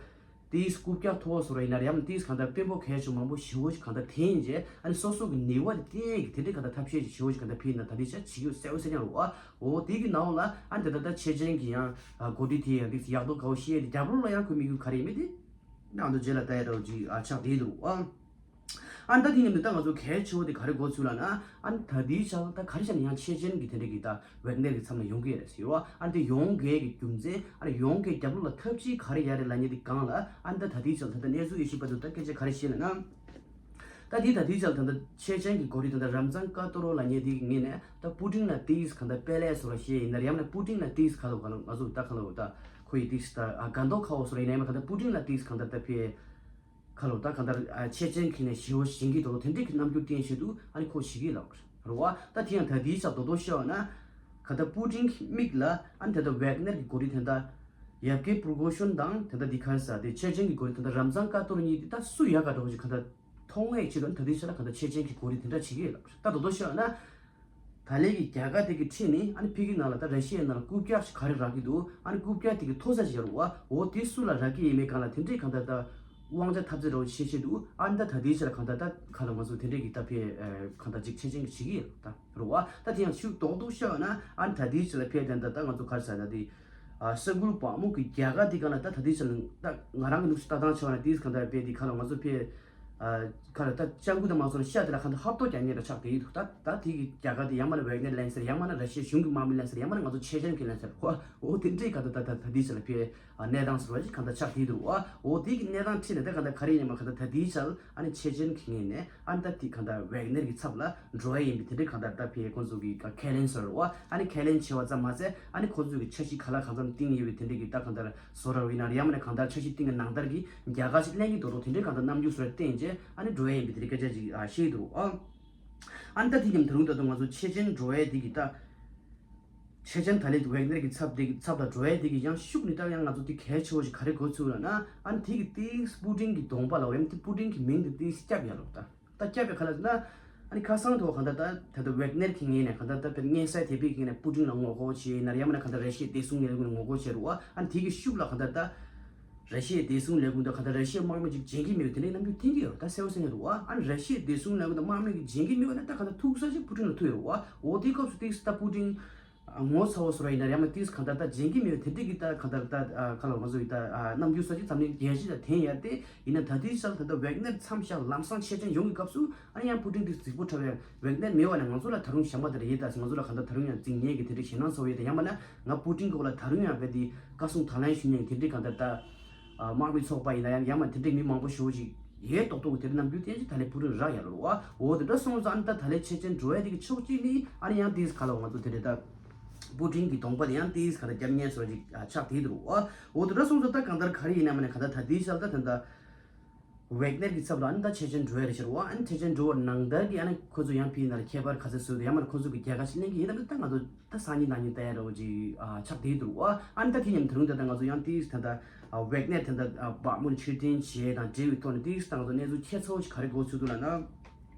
དེའི་རྐུབ་བཀྱག་མཐོ་བ་བཟོ་ར་ཡིན་ན་རེད། ཡང་དེའི་གང་ལྟར་དཔོན་པོ་གལ་ཆེ་མང་པོ་ཞེ་པོ་ཞིག་གང་ལྟར་འཐེན་རྗེས་ཨ་ནི་སོ་སོ་གི་ནུས་པ་དེ་བསྟན་ཡས་ཀྱི་དེ་འདྲའི་གང་ལྟར་ཐབས་ཤེས་ཞེ་པོ་ཞིག་གང་ལྟར་ཕེ་ཡིན་ན་ད་དེ་ཆ་བྱེད་ཀྱི་ཡོད་གསལ་པོ་གསལ་རྐྱང་རེད་བ། འོ་དེ་གི་ནང་ལ་ཨ་ནི་ད་ལྟ་ད་ཆེ་ཆེན་གྱི་ཡང་འགོ་ཁྲིད་དེ་ཡང་དེ་ཡག་ཐོག་དགའ་བོ་བཤད་དེ་རྒྱབ་ལོགས་ལ་ཡང་ཁོའི་དམིགས་ཡུལ་ག་རེ་ཡིན་མིན་དེ་ནང་དུ་རྗེས་ལ་ལྟ་ཡ་འདྲ་བོ་ཅིག་ཨ་ཆགས་བསྡད་འདུག་ཨ། ཨ་ནི་ད་དེ་ཡིན་དུས་ད་ང་ཚོ་གལ་ཆེ་བོ་དེ་ག་རེ་གོ་ཚུལ་ལ་ན། ཨ་ནི་ད་དེའི་ཆར་ད་ག་རེ་བྱས་ན་ཡང་ཆེ་ཆེན་གྱི་དེ་འདྲ་གི་ད་ཝེག་ནེར་གྱི་མཚམས་ལ་ཡོང་གི་ཡོད་རེད་ཟེར་བ། ཨ་ནི་དེ་ཡོང་དགོས་ཀྱི་རྒྱུ་མཚན་ཨ་ནི་ཡོང་དགོས་རྒྱབ་ལོགས་ལ་ཐབས་ཇུས་ག་རེ་ཡོད་རེད་ལབ་མཁན་དེ་སྒང་ལ་ཨ་ནི་ད་ད་དེའི་ཆར་ད་ལྟ་གནས་ཚུལ་ཡོད་ཤེས་པ་ཚོ་ད་སྐད་ཆ་ག་རེ་བཤད་ལབ་ན། ད་དེ་ད་དེའི་ཆར་ད་ལྟ་ཆེ་ཆེན་གྱི་འགོ་ཁྲིད་ད་ལྟ་རམ་ཛཱན་ཀ་ཏོ་རོ་ལབ་མཁན་དེ་གི་ངོས་ནས་ད་པུ་ཏིན་ལ་དེའི་གང་ལྟར་དཔེ་ལས་བཟོ་འདྲ་བཤད་ཡིན་ན་རེད། ཡང་ན་པུ་ཏིན་ལ་དེའི་ག་ལོ་ག་ལོ་ང་ཚོ་ད་ག་ལོ་ད་ཁོ་ཡི་དེའི་ད་ཨ་དགའ་མདོག་ཁ་བོ་བཟོ་འདྲ་ཡིན་ན་ཡང་མ་གང་ལྟར་པུ་ཏིན་ལ་དེའི་གང་ལྟར་ད་ཕེ། ཁ་ལོ་ད་གང་ལྟར་ཨ་ཆེ་ཆེན་གྱི་ནས་ཞི་བོ་ཞིང་གི་དོ་དེ་འདྲའི་གི་རྣམ་འགྱུར་བསྟན་བཞིན་དུ་ཨ་ནི་ཁོ་ཞིག་གི་ལགས། རེད་བ། ད་དེ་ཡང་ད་ལྟའི་ཆར་རྡོག་རྡོག་བཤད་པ་ན། ག་ད་པུ་ཏིན་གྱི་མིག་ལ་ཨ་ནི་ད་ལྟ་ཝེག་ནེར་གྱི་འགོ་ཁྲིད་དེ་འདྲ། ཡབ་ཀེ་པུར་གོ་ཤོན་དང་དེ་འདྲ་འདི་ག་རེ་ཟེར་དེ་ཆེ་ཆེན་གྱི་འགོ་ཁྲིད་དེ་འདྲ་རམ་ཛན་ཀ་ཏོར་གཉིས་དེ་ད་སུ་ཡག་ག་འགྲོ་ཞིག་ག་ད་མཐོང་ངེས་ཆེད་དུ་ད་ལྟའི་ཆར་ལ་ག་ད་ཆེ་ཆེན་གྱི་འགོ་ཁྲིད་དེ་འདྲ་བྱེད་ཀྱི་ཡོད་ལ། ད་རྡོག་རྡོག་བཤད་པ་ན། ད་ལན་གྱི་རྒྱ་གར་དེ་གི་འཁྲིས་ནས་ཨ་ནི་ཕ་གིའི་ནང་ལ་ད་ར་ཤི་ཡའི་ནང་ལ་རྐུབ་བཀྱག་ཞིག་ག་རེ་རག་གི་འདུག་ཨ་ནི་རྐུབ་བཀྱག་དེ་གི་མཐོ་ས་ཞིག་ཡོད་རེད་བ། འོ་དེ་སུ་ལ་རག་གི་ཡིན་མིན་སྒང་ལ་དེ་འདྲའི་གང་ལྟར་ད་དབང་ཆ་འཐབ་རྩོད་རོགས་བྱེད་བྱེད་འདུག་ཨ་ནི་ད་ད་ལྟའི་ཆར་གང་ལྟར་ད་ག་ལ་ང་ཚོ་དེ་འདྲའི་གི་ད་ཕེ་གང་ལྟར་ཅིག་ཆེ་ཆེན་གྱི་བྱེད་ཀྱི་ཡོད་ད་རེད་བ། ད་དེ་ཡང་ཤུགས་རྡོག་རྡོག་བཤད་ན་ཨ་ནི་ད་ལྟའི་ཆར་ལ་ཕེ་དེ་འདྲ་ད་ང་ཚོ་ག་རེ་ཟེར་ན་དེ་ཨ་ས་འགུལ་བག་མུག་གི་རྒྱ་གར་དེ་གང་ལ་ད་ད་ལྟའི་ཆར་ལ་ད་ང་རང་གི་ནུས་ཤུགས་ལྟ་སྟངས་བྱས་པ་ན་དེ་གང་ལྟར་ཕེ་དེ་ག་ལ་ང་ཚོ་ཕེ། ཨ་ག་ལ་ད་སྤྱང་ཀི་དང་མ་སོང་ན་ཤ་དེ་ལ་གང་ལྟར་ཧབ་ཐོབ་རྒྱག་མཁན་འདྲ་ཆགས་བསྡད་ཡོད་འདུག་ད་ད་དེ་གི་རྒྱ་གར་དེ་ཡང་མིན་ན་ཝེག་ནེར་ལེན་ཟེར། ཡང་མིན་ན་ར་ཤི་ཡའི་གཞུང་གི་དམག་མི་ལེན་ཟེར། ཡང་མིན་ན་ང་ཚོ་ཆེ་ཆེན་གྱི་ལེན་ཟེར། ཧོ་འོ་དེ་འདྲའི་གང་ལྟར་ད་ད་ད་དེའི་ཆ་ལ་ཕེ་ཨ་གནས་སྟངས་ཟེར་བ་ཞིག་གང་ལྟར་ཆགས་བསྡད་འདུག་ཨ་འོ་དེ་གི་གནས་སྟངས་འཁྲིས་ནས་ད་གང་ལྟར་ག་རེ་ཡིན་ནའི་མ་གང་ལྟར་ད་དེའི་ཆ་ལ་ཨ་ནི་ཆེ་ཆེན་གྱི་ངོས་ནས་ཨ་ནི་ད་དེ་གང་ལྟར་ཝེག་ནེར་གྱི་ཚབ་ལ་འགྲོ་བ་ཡིན་པའི་དེ་འདྲའི་གང་ལྟར་ད་ཕེ་ཁོང་ཚོ་གི་ཁས་ལེན་ཟེར་བ་ཨ་ནི་ཁས་ལེན་བྱས་པ་ཙམ་མ་ཟད་ཨ་ནི་ཁོང་ཚོ་གི་འཆར་གཞི་ག་ལ་གང་འཚམ་བཏིང་ཡོད་པའི་དེ་འདྲའི་གི་ད་གང་ལྟར། བཟོ་ར་བའི་ནང་ཡང་མིན་ན་གང་ལྟར་འཆར་གཞི་བཏིང་གི་ནང་ལྟར་གྱི་རྒྱ་གར་ཞིག་གླེང་གི་འདུག་རོགས་དེ་འདྲའི་གང་ལྟར་རྣམ་འགྱུར་སོགས་བསྟན་རྗེས་ཨ་ནི་འགྲོ་ཡ་ཡིན་པའི་དེ་འདྲའི་སྐད་ཆ་ཅིག་ཨ་བཤད་འདུག་ཨ། ཨ་ནི་ད་དེ་ཉིན་ད་རུང་ད་དུང་ང་ཚོ་ཆེ་ཆེན་འགྲོ་ཡ་དེ་གི་ད། ཆེ་ཆེན་ད་ལན་ཝེག་ནེར་གྱི་ཚབ་དེ་གི་ཚབ་དང་འགྲོ་ཡ་དེ་གི་ཡང་ཤུགས་ནི་ད་ཡང་ང་ཚོ་དེ་གལ་ཆེ་བོ་ཞིག་ག་རེ་གོ་ཚུལ་ལ་ན་ཨ་ནི་དེ་གི་ཏིས་པུ་ཏིན་གྱི་གདོང་པ་ལ་འོ་ཡང་དེ་པུ་ཏིན་གྱི་མིང་དེ་ཏིས་སྐྱབས་ཡ་ལོ་ད། ད་སྐྱབས་པའི་ཁ་ལ་ཟེར་ན། ཨ་ནི་ཁ་སང་ཐོག་གང་ལྟར་ད་ད་ལྟ་ཝེག་ནེར་གྱི་ངོས་ནས་གང་ལྟར་ད་དཔེར་ན་སྔོན་སའི་དེ་པའི་གི་ནས་པུ་ཏིན་ལ་ངོ་རྒོལ་བྱས་ཡིན་ན་ཡང་མིན་ན་གང་ལྟར་ར་ཤི་ཡའི་བདེ་སྲུང་ལས་ཁུངས་ལ་ངོ་རྒོལ་བྱས་རུ་བ། ཨ་ནི་དེ་གི་ཤུགས་ལ་གང་ལྟར་ད་ར་ཤི་ཡའི་བདེ་སྲུང་ལས་ཁུངས་དང་གང་ལྟར་ར་ཤི་ཡའི་དམག་མི་ཅིག་འཇོན་གྱི་མེད་པའི་དེ་འདྲའི་རྣམ་འགྱུར་བསྟན་གྱི་ཡོད་རེད། ད་གསལ་པོ་གསལ་ཡིན་རུ་བ། ཨ་ནི་ར་ཤི་ཡའི་བདེ་སྲུང་ལས་ཁུངས་དང་དམག་མི་གི་འཇོན་གྱི་མེད་པ་ན་ད་གང་ལྟར་ཐུག་ས་ཅིག་པུ་ཏིན་ལ་ཐུག་ཡོད་རུ་བ། འོ་དེའི་སྐབས་སུ་ཏིག་ད་པུ་ཏིན། ངོ་ཚ་བོ་བཟོ་ར་ཡིན་ན་ཡང་ན་ཏིས་གང་ལྟར་ད་འཇོན་གྱི་མེད་པའི་དེ་འདྲའི་གི་ད་གང་ལྟར་ད་ཁ་ལ་ང་ཚོ་ཡི་ད་རྣམ་འགྱུར་ས་ཅིག་ཙམ་ནས་རྒྱལ་སྤྱི་ལ་འཐེན་ཡ་དེ་ཡིན་ན་ད་ལྟའི་ཆར་ད་ལྟ་ཝེག་ནེར་མཚམས་བཞག་ལམ་སང་ཆེ་ཆེན་ཡོང་གི་སྐབས་སུ་ཨ་ནི་ཡང་པུ་ཏིན་དེ་རྫིག་པོ་འཁྲབ་ཡ་ཝེག་ནེར་མེད་བ་ན་ང་ཚོ་ལ་ད་རུང་ཞག་མ་དེ་རེ་ཡིན་ད་ང་ཚོ་ལ་གང་ལྟར་ད་རུང་ཡང་རྫིག་ཉེས་ཀྱི་དེ་འདྲའི་ཞེད་སྣང་ཚ་བོ་ཡོད་ད་ཡང་མ་ན་ང་པུ་ཏིན་སྐོར་ལ་ད་རུང་ཡང་བས་དེ་བཀའ་གསུང་དང་ལེན་ཞུ་ཉེས་ཀྱི་དེ་འདྲའི་གང་ལྟར་ད་དམག་མི་ཚོགས་པ་ཡིན་ན་ཡང་ཡང་མ་དེ་འདྲའི་མི་མང་པོ་ཞེ་པོ་ཅིག་ཡོད་མདོག་མདོག་གི་དེ་འདྲའི་རྣམ་འགྱུར་བསྟན་ཅིག་ད་ལས་པུ་ཏིན་རག་ཡ་ལོ་རུ་བ། འོ་དེ་འདྲ་སོང་ཙང་ཨ་ནི་ད་ད་ལས་ཆེ་ཆེན་འགྲོ་ཡ་དེ་གི་ཕྱོགས་གཅིག་ནི་ཨ་ནི་ཡང་ཏིས་ག་ལ་ང་ཚོ་དེ་འདྲའི་ད། པུ་ཏིན་གྱི་གདོང་པ་དེ་ཡང་ཏིས་ག་ལ་སྐྱབས་ཉེས་སོགས་ཅིག་ཆགས་བསྡད་འདུག་རུ་བ། འོ་དེ་འདྲ་སོང་ཙང་ད་གང་ལྟར་ག་རེ་ཡིན་ན་མ་ནས་གང་ལྟར་ད་ལྟའི་ཆར་ད་ད་ད། ཝེག་ནེར་གྱི་ཚབ་ལ་ཨ་ནི་ད་ཆེ་ཆེན་འགྲོ་ཡ་རེད་ཤག་རུ་བ། ཨ་ནི་ཆེ་ཆེན་འགྲོ་བར་ནང་ལྟར་གྱི་ཨ་ནི་ཁོ་ཚོ་ཡང་ཕི་ན་ལ་ཁྱད་པར་ག་ཚོད་བཟོས་འདུག་ཡང་མ་ནས་ཁོ་ཚོ་གི་རྒྱལ་ཁ་ཞིག་ལེན་གྱི་ཡིན་ད་མི་ད་ང་ཚོ་ད་སང་ཉིན་གནངས་ཉིན་ལྟ་ཡ་རེད་བ་ཅིག་ཆགས་བསྡད་འདུག་རུ་བ། ཨ་ནི་ད་དེ་མཉམ་དུ་རུང་ད་ད་ང་ཚོ་ཡང་ཏིས་ད་ད་ཝེག་ནེར་ད་ད་བག་མུན་ཕྱིར་འཐེན་བྱས་དང་འབྲེལ་བའི་ཐོག་ནས་ཏིས་ད་ང་ཚོ་གནས་ཚུལ་ཁྱད་མཚར་བོ་ཞིག་ག་རེ་གོ་ཚུལ་འདུག་ལབ་ན།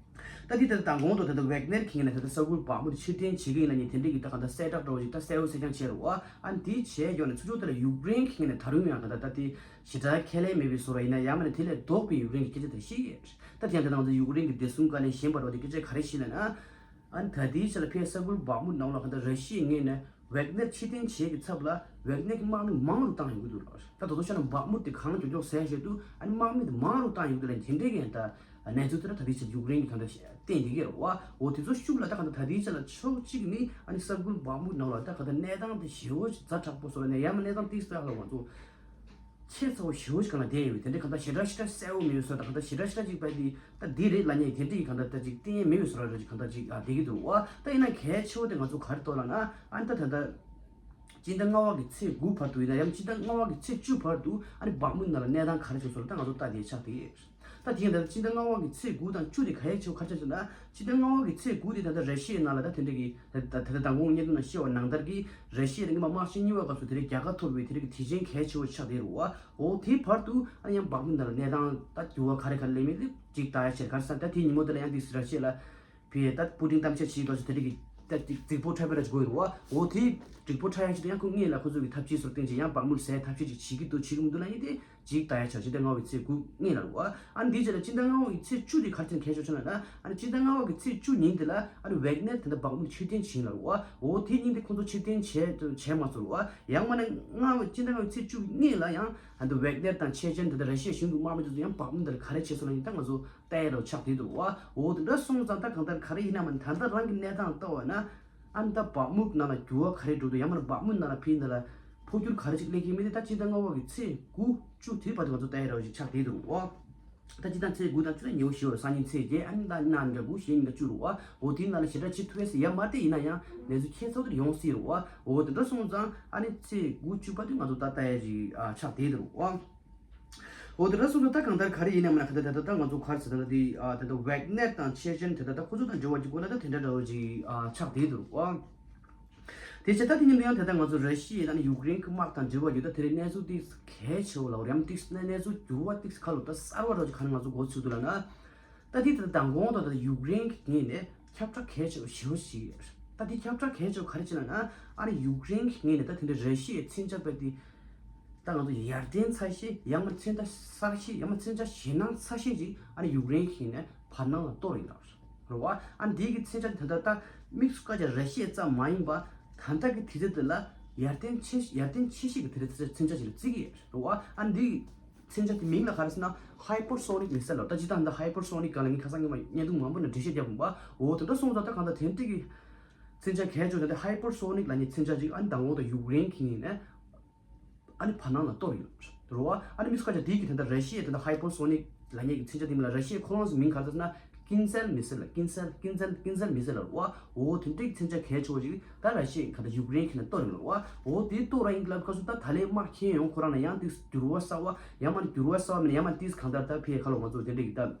ད་དེ་ལྟར་དང་གོང་དུ་ད་ལྟ་ཝེག་ནེར་གྱི་ངོས་ནས་ད་ལྟ་ས་ཁུལ་བག་མུག་ཕྱིར་འཐེན་བྱེད་ཀྱི་ཡིན་ལབ་ནས་དེ་འདྲའི་གི་ད་གང་ལྟར་གསལ་བསྒྲགས་འདྲ་བོ་ཞིག་ད་གསལ་བོ་གསལ་རྐྱང་བྱས་རུ་བ། ཨ་ནི་དེ་བྱས་ཡོང་ནས་ཚུར་ཕྱོགས་དེ་ལ་ཡུཀ་རེན་གྱི་ངོས་ནས་ད་རུང་ཡང་གང་ལྟར་ད་དེ་ཞེ་དྲག་ཁས་ལེན་མེད་པའི་བཟོ་འདྲ་ཡིན་ན་ཡང་མིན་ན་དེ་ལས་ལྡོག་པའི་ཡུཀ་རེན་གྱི་སྐད་ཆ་དེ་བཤད་ཡོད། ད་དེ་ཡང་ད་ང་ཚོ་ཡུཀ་རེན་གྱི་བདེ་སྲུང་བཀའ་བློན་གཞན་པ་འདྲ་བོ་དེ་སྐད་ཆ་ག་རེ་བཤད་ལབ་ན། ཨ་ནི་ད་དེའི་ཆ་ལ་ཕའི་ས་ཁུལ་བག་མུག་ནང་ལ་གང་ལྟར་ར་ཤི་ཡའི་ངོས་ནས། ཝེག་ནེར་ཕྱིར་འཐེན་བྱེད་ཀྱི་ཚབ་ལ་ཝེག་ནེར་གྱི་དམག་མི་མང་རུ་བཏང་ཡོང་གི་འདུག་ལ། ད་དོ་དོ་ཤ་ན་བག་མུག་དེ་གང་མགྱོགས་མགྱོགས་ཟས་བྱེད་དུས་ཨ་ནི་དམག་མི་དེ་མང་རུ་བཏང་ཡོང་གི་འདུག་ལ་དེ་འདྲའི་གི་ད་གནས་ཚུལ་དེ་ལ་ད་ལྟའི་ཆར་ཡུཀ་རེན་གྱི་གང་ལྟར་བསྟན་བསྡད་ཀྱི་རེད་བ། འོ་དེ་ཚོ་ཤུགས་ལ་ད་གང་ལྟར་ད་ལྟའི་ཆར་ལ་ཕྱོགས་གཅིག་ནི་ཨ་ནི་ས་ཁུལ་བག་མུག་ནང་ལ་ད་གང་ལྟར་གནས་སྟངས་དེ་ཞེ་པོ་ཛ་དྲག་པོ་བཟོ་ལ་ནས་ཡང་ན་གནས་སྟངས་ཏིག་ཙམ་ལ་ང་ཚོ། ཆེས་ཚ་བོ་ཞེ་པོ་ཞིག་གང་ལ་བསྡད་ཡོད་པའི་དེ་འདྲའི་གང་ལྟར་ཞེ་དྲག་ཞེ་དྲག་གསལ་བོ་མེད་པའི་བཟོ་དང་གང་ལྟར་ཞེ་དྲག་ཞེ་དྲག་ཅིག་པ་དེ་ད་འདི་རེད་ལབ་ནས་དེ་འདྲའི་གང་ལྟར་ད་ཅིག་གཏན་ནས་མེད་པའི་བཟོ་འདྲ་རེད་ཅིག་གང་ལྟར་ཅིག་ཨ་བསྡད་ཀྱི་འདུག་བ། ད་ཡིན་ན་གལ་ཆེ་བོ་དེ་ང་ཚོ་ག་རེ་གཏོང་ལབ་ན་ཨ་ནི་ད་ད་ལྟ་སྤྱི་ཟླ་ལྔ་པ་གི་ཚེས་དགུ་བར་དུ་ཡིན་ན་ཡང་སྤྱི་ཟླ་ལྔ་པ་གི་ཚེས་བཅུ་བར་དུ་ཨ་ནི་བག་མུག་ནང་ལ་གནས་སྟངས་ག་རེ་བྱུང་སོང་ལ་ད་ང་ཚོ་ལྟ་བསྡད་ཆགས་བསྡད་ཡོད། ད་དེ་ཡང་ད་ལྟ་སྤྱི་ཟླ་ལྔ་པ་གི་ཚེས་དགུ་དང་བཅུ་དེ་ག་རེ་བྱུང་ག་རེ་བྱུང་ཟེར་ན། སྤྱི་ཟླ་ལྔ་པ་གི་ཚེས་དགུ་དེ་ད་ལྟ་ར་ཤི་ཡའི་ནང་ལ་ད་དེ་འདྲ་གི་ད་ད་ད་ལྟ་མདང་དགོང་གཉིས་སྟོན་ནང་བཤད་པ་ནང་ལྟར་གྱི་ར་ཤི་ཡ་དེ་སྔོན་མ་དམག་ཆེན་གཉིས་པའི་སྐབས་སུ་དེ་འདྲའི་རྒྱལ་ཁ་ཐོབ་པའི་དེ་འདྲ་གི་དུས་ཆེན་གལ་ཆེ་བོ་ཆགས་བསྡད་རུ་བ། འོ་དེའི་བར་དུ་ཨ་ནི་ཡང་བག་མུག་ནང་ལ་གནས་སྟངས་ད་འགྱུར་བ་ག་རེ་ག་རེ་སླེབས་མིན་དེ་ཅིག་ལྟ་ཡ་ཆེད་ག་རེ་ཟེར་ན་ད་དེའི་ཉིན་མོ་དེ་ལ་ཡང་དེ་ར་ཤི་ཡ་ལ་ཕི་ད་པུ་ཏིན་གཏམ་བཤད་བྱེད་སྐབས་སུ་དེ་འདྲ་གི་ད་ཅིག་རྫིག་པོ་འཁྲབ་པའི་ར་ཅིག་དགོས་རུ་བ། འོ་དེའི་རྫིག་པོ་འཁྲབ་ཡ་ཆེད་དུ་ཡང་ཁོ་སྔོན་ལ་ཁོ་ཚོ་གི་ཐབས་ཇུས་སོགས་བསྟན་ཅིག་ཡང་བག་མུག་ཟས་ཐབས་ཤེས་ཅིག་བྱེད་ཀྱི་འདུག་བྱེད་ཀྱི་མི་འདུག་ལབ་ཡིན་ཏེ། ཅིག་ལྟ་ཡ་ཆ་ཅིག་ད་ལྔ་པའི་ཚེས་དགུ་སྔོན་ལ་རུ་བ། ཨ་ནི་འདིའི་རྗེས་ལ་སྤྱི་ཟླ་ལྔ་པ་གི་ཚེས་བཅུ་དེ་ག་རེ་བྱས་ནས་གལ་ཆེ་ཆུང་ལ་ན། ཨ་ནི་སྤྱི་ཟླ་ལྔ་པ་གི་ཚེས་བཅུ་ཉིན་དེ་ལ་ཨ་ནི་ཝེག་ནེར་དེ་འདྲ་བག་མུག་ཕྱིར་འཐེན་བྱས་ལ་རུ་བ། འོ་དེ་ཉིན་དེ་ཁོང་ཚོ་ཕྱིར་འཐེན་བྱས་བྱས་མ་ཚུགས་རུ་བ། ཡང་མིན་ན་ལྔ་པ་སྤྱི་ཟླ་ལྔ་པའི་ཚེས་བཅུ་གཉིས་ལ་ཡང་ཨ་ནི་ཝེག་ནེར་དང་ཆེ་ཆེན་དེ་འདྲ་ར་ཤི་ཡའི་གཞུང་གི་དམག་མི་དེ་ཚོ་ཡང་བག་མུག་དེ་ལ་ག་རེ་བྱས་སོང་ལབ་ཡིན་ད་ང་ཚོ་ལྟ་ཡ་རུ་ཆགས་བསྡད་འདུག་རུ་བ། འོ་དེ་འདྲ་སོང་ཙང་ད་གང་ལྟར་ག་རེ་ཡིན་ན་མིན་ད་ལྟ་རང་གི་གནས་སྟངས་ལྟ་བ་ན། ཨ་ནི་ད་བག་མུག་ནང་ལ་འགྱུར་བ་ག་རེ་འགྲོ་འདུག་ཡང་མིན་ན་བག་མུག་ནང་ལ་ཕི་འདི་ལ་འཕོ་འགྱུར་ག་རེ་ཅིག་སླེབས་ཀྱི་མིན་དེ་ད་སྤྱི་ཟླ་ལྔ་པ་གི་ཚེས་དགུ་བཅུ་དེའི་བར་དུ་ང་ཚོ་ལྟ་ཡ་ར་བ་ཞིག་ཆགས་བསྡད་འདུག་བ། ད་སྤྱི་ཟླ་ཚེས་དགུ་དང་བཅུ་ལ་ཉེ་བོ་ཞེ་བོ་སང་ཉིན་ཚེས་བརྒྱད་ཨ་ནི་ད་གནངས་ཉིན་དགུ་གཞེས་ཉིན་བཅུ་རུ་བ། འོ་དེའི་ནང་ལ་ཞེ་དྲག་བྱེད་ཐུབ་ཡས་ཟེར་ཡ་མ་རེད་ཡིན་ན་ཡང་གནས་ཚུལ་ཁྱད་མཚར་དེ་ཡོང་སྲིད་རུ་བ། འོ་དེ་འདྲ་སོང་ཙང་ཨ་ནི་ཚེས་དགུ་བཅུ་བར་དུ་ང་ཚོ་ད་ལྟ་ཡ་ཞིག་ཆགས་བསྡད་འདུག་བ། འོ་དེ་འདྲ་སོང་ཙང་ད་གང་ལྟར་ག་རེ་ཡིན་ནའང་མ་ན་ག་ད་ད་ད་ད་ང་ཚོ་ག་རེ་ཟེར་ད་ད་དེ་ཨ་ད་ད་ཝེག་ནེར་དང་ཆེ་ཆེན་དེ་ད་ད་ཁོ་ཚོ་དང་འབྲེལ་བ་གྱི་སྒོ་ལ་ད་དེ་འདྲ་འདྲ་བོ་ཅིག་ཨ་ཆགས་བསྡད་འདུག་ཨ། དེ་བྱས་ད་དེ་མཉམ་དུ་ཡང་དེ་ད་ང་ཚོ་ར་ཤི་ཡ་དང་ཡུཀ་རེན་གྱི་དམག་དང་འབྲེལ་བ་ཡོད་ད་དེ་རིང་གནས་ཚུལ་ཏིག་གལ་ཆེ་བོ་ལ་འོ་རེམ་ཏིག་གནས་གནས་ཚུལ་འགྱུར་བ་ཏིག་ག་ལོ་ད་གསར་བ་རོ་ཅིག་ག་ནས་ང་ཚོ་མགོ་ཚུད་འདུག་ལ་ན། ད་དེ་ད་ད་མདང་དགོང་ད་ད་ཡུཀ་རེན་གྱི་ངོས་ནས་ཁྱབ་བསྒྲགས་གལ་ཆེ་བོ་ཞེ་པོ་ཞིག་ཡོད། ད་དེ་ཁྱབ་བསྒྲགས་གལ་ཆེ་བོ་ག་རེ་བྱས་ན་ན་ཨ་ནི་ཡུཀ་རེན་གྱི་ངོས་ནས་ད་དེ་འདྲའི་ར་ཤི་ཡའི་མཚོན་ཆ་པ་དེ། ད་ང་ཚོ་ཡར་ཐོན་ཚར་ཤེས་ཡང་མ་མཚོན་ཆ་གསར་ཤེས་ཡང་མ་མཚོན་ཆ་ཞེད་སྣང་ཚ་ཤེས་ཅིག་ཨ་ནི་ཡུཀ་རེན་གྱི་ནས་བར་སྣང་ལ་གཏོར་ཡིན་ལགས་རེད་བ། ཨ་ནི་འདི་གི་མཚོན་ཆ་དེ་ད་ལྟ་དམིགས་སུ་བཀར་ཀྱང་ར་ཤི་ཡ་ཙམ་མ་ཡིན་པ་ད་ལྟ་གི་དུས་ཚོད་འདི་ལ་ཡར་ཐོན་ཆེ་ཡར་ཐོན་ཆེ་ཤོས་ཀྱི་དེ་རིང་མཚོན་ཆ་ཞིག་ལ་བརྩི་གི་ཡོད་རེད་བ། ཨ་ནི་འདི་གི་མཚོན་ཆ་དེ་མིང་ལ་ག་རེ་ཟེར་ན་Hypersonic Missile ལ་ད་ཅི་ད་འདི་Hypersonic ག་ལ་ངས་ཁ་སང་ཉི་མ་བརྙན་ཐུང་མང་པོ་ནང་འགྲེལ་བཤད་བརྒྱབ་པ་འོ་དེ་འདྲ་སོང་ཙང་ད་གང་ལྟར་དེ་འདྲ་གི་མཚོན་ཆ་གལ་ཆེ་བ་དེ་Hypersonic ལབ་མཁན་མཚོན་ཆ་ཅིག་ཨ་ནི་མདང་དགོང་དང་ཡུཀ་རེན་གྱི་ངོས་ནས། ཨ་ནི་བར་སྣང་ལ་གཏོར་ཡོད་རེད་བ། ཨ་ནི་དམིགས་སུ་བཀར་ཀྱང་དེའི་གི་དེ་འདྲ་ར་ཤི་ཡའི་དེ་འདྲ་Hypersonic ལབ་མཁན་གྱི་མཚོན་ཆ་དེ་མིན་ལ་ར་ཤི་ཡའི་ཁོ་རང་ཚོའི་མིང་ག་རེ་ཟེར་ན་Kinzhal Missile ལ་Kinzhal Kinzhal Kinzhal Missile ལབ་རེད་བ། འོ་དེ་འདྲའི་མཚོན་ཆ་གལ་ཆེ་བོ་ཅིག་ད་ར་ཤི་ཡའི་ག་ད་ཡུཀ་རེན་གྱི་ནང་གཏོར་ཡོད་རེད་བ། འོ་དེ་གཏོར་ར་ཡིན་ལབ་སྐབས་སུ་ད་ད་ལན་དམག་ཁྱེར་ཡོང་ཁོ་རང་ལ་ཡང་དེ་འགྱུར་བ་གསར་བ་ཡང་མ་འགྱུར་བ་གསར་བ་མིན་ཡང་མ་དེ་གང་ལྟར་ད་ཕེ་ཁ་ལོ་ང་ཚོ་དེ་འདྲའི་གི་ད།